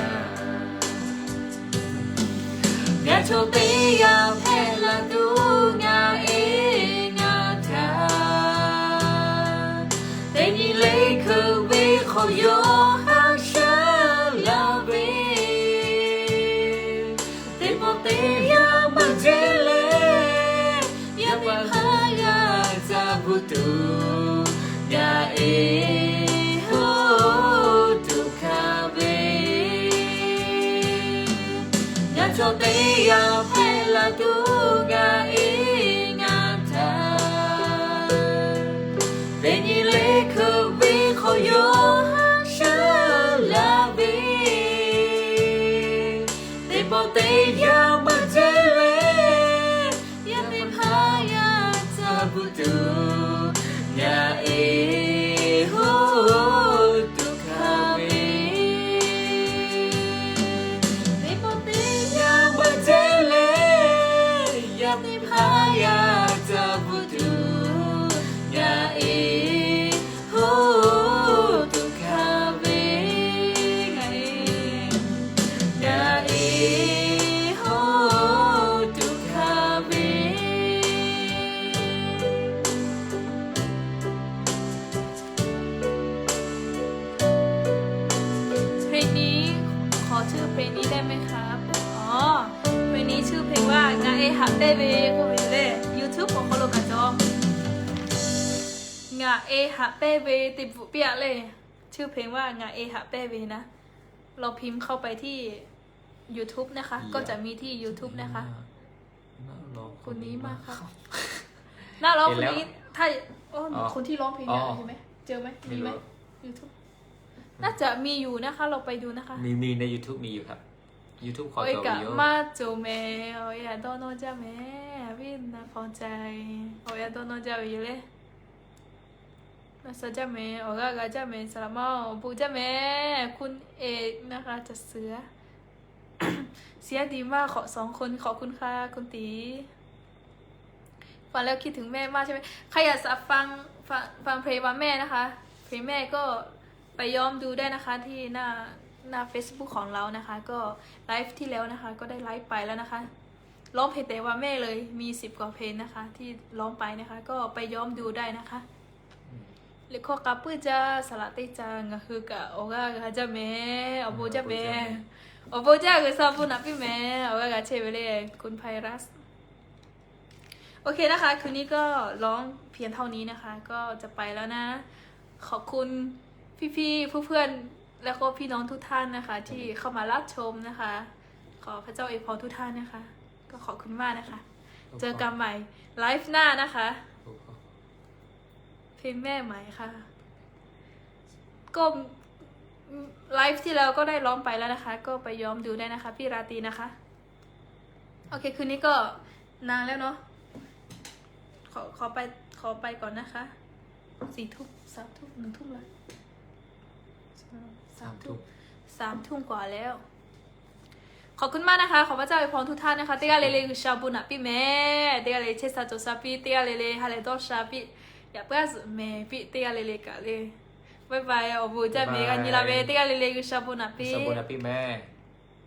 Ngaˬ chaw teˇ g'aˇ hpehꞈ la tuˬ ngaˬ e ngaˬ htaꞈ teˇ nyi le hkeuꞈ ve hk'awꞈ yawˇ haꞈ shaˉ laˇ ve, teˇ pawˆ teˇ yanˇ maˇ jehˇ leh, yaˇ miˇ hk'aˇ g'a ca bvuhꞈ tuˬ, ngaˬ e hoˉ tuˬ hkanˍ ve. Ngaˬ chaw teˇ g'aˇ hpehꞈ la tuˬ ngaˬ e ngaˬ htaꞈ teˇ nyi le hkeuꞈ ve hk'awꞈ yawˇ haꞈ shaˉ laˇ ve, teˇ pawˆ teˇ yanˇ maˇ jehˇ leh, yaˇ miˇ hk'aˇ g'a ca bvuhꞈ tuˬ, ngaˬ e hoˉ tuˬ hkanˍ ve. Teˇ pawˆ teˇ yanˇ maˇ jehˇ leh, yaˇ miˇ hk'aˇ g'a ca bvuhꞈ tuˬ, ngaˬ e hoˉ tuˬ hkanˍ ve. Ngaˬ e, ngaˬ e hoˉ tuˬ hkanˍ ve. Hpehꞈ ni, ขอชื่อเพลงนี้ได้ไหมครับ อ๋อ เพลงนี้ชื่อเพลงว่า Ngaˬ e haꞈ pehnˇ ve k'oˆ ve le. YouTube awˬ hk'aw lo kaꞈ cawˬ. Ngaˬ e haꞈ pehnˇ ve te bvuhꞈ piˇ aꞈ le. ชื่อเพลงว่า Ngaˬ e haꞈ pehnˇ veนะ ลองพิมพ์เข้าไปที่ YouTube นะคะ ก็จะมีที่ YouTube นะคะ คนนี้มากครับ น่าร้องคนนี้ ถ้า อ๋อ คนที่ร้องเพลงเนี่ย เห็นไหม เจอไหม มีไหม YouTube น่าจะมีอยู่นะคะ เราไปดูนะคะ มี มีใน YouTube มีอยู่ครับ YouTube ขอ โอ๊ย ตัววิดีโอ กะมาโจแม่ โอ๊ย อย่าโดนโนจ้าแม่ วินนะพอใจ โอ๊ย อย่าโดนโนจ้าวิเลย Naˇ sha jaˇ mehˍ, awˬ g'aˇ g'a jaˇ mehˍ, saˍ laꞈ maˇ awˬ bon jaˇ mehˍ, คุณเอกนะคะ จัดเสื้อ เสียงดีมาก ขอสองคน ขอบคุณค่ะ คุณตี๋ ฟังแล้วคิดถึงแม่มากใช่ไหม ใครอยากจะฟัง ฟัง ฟังเพลงวันแม่นะคะ เพลงแม่ก็ไปย้อนดูได้นะคะ ที่หน้า หน้า Facebook ของเรานะคะ ก็ไลฟ์ที่แล้วนะคะ ก็ได้ไลฟ์ไปแล้วนะคะ ร้องเพลงแต่วันแม่เลย มีสิบกว่าเพลงนะคะ ที่ร้องไปนะคะ ก็ไปย้อนดูได้นะคะ Liꞈ hkawˇ k'a puiˉ jaˇ, saˍ laꞈ teˇ ca ngaˬ hui kaꞈ awˬ g'aˇ g'a jaˇ mehˍ, awˬ bon jaˇ mehˍ. Awˬ bon jaˇ, G'uiˬsha bon naꞈ piˇ mehˍ, awˬ g'aˇ g'a chehˇ ve le, คุณไพรัส โอเคนะคะ คืนนี้ก็ร้องเพียงเท่านี้นะคะ ก็จะไปแล้วนะ ขอบคุณพี่ๆ เพื่อนๆ แล้วก็พี่น้องทุกท่านนะคะ ที่เข้ามารับชมนะคะ ขอพระเจ้าอวยพรทุกท่านนะคะ ก็ขอบคุณมากนะคะ เจอกันใหม่ไลฟ์หน้านะคะ เพลงแม่ใหม่ค่ะ ก็ไลฟ์ที่แล้วก็ได้ร้องไปแล้วนะคะ ก็ไปย้อนดูได้นะคะ พี่ราตรีนะคะ โอเค คืนนี้ก็นานแล้วเนาะ ขอ ขอไป ขอไปก่อนนะคะ สี่ทุ่ม สามทุ่ม หนึ่งทุ่มละ สามทุ่ม สามทุ่มกว่าแล้ว ขอบคุณมากนะคะ ขอพระเจ้าอวยพรทุกท่านนะคะ Teˇ g'aˇ le le G'uiˬsha bon naꞈ piˇ mehˍ, teˇ g'aˇ le chehˇ sha cawˬ sha piˇ, teˇ g'aˇ le le ha lehˬ dawˇ sha piˇ, yaꞈ puiˉ a zuhꞈ mehˍ piˇ, teˇ g'aˇ le le kaꞈ le. Bye bye, awˬ bon jaˇ mehˍ, g'a nyi la ve, teˇ g'aˇ le le G'uiˬsha bon naꞈ piˇ mehˍ.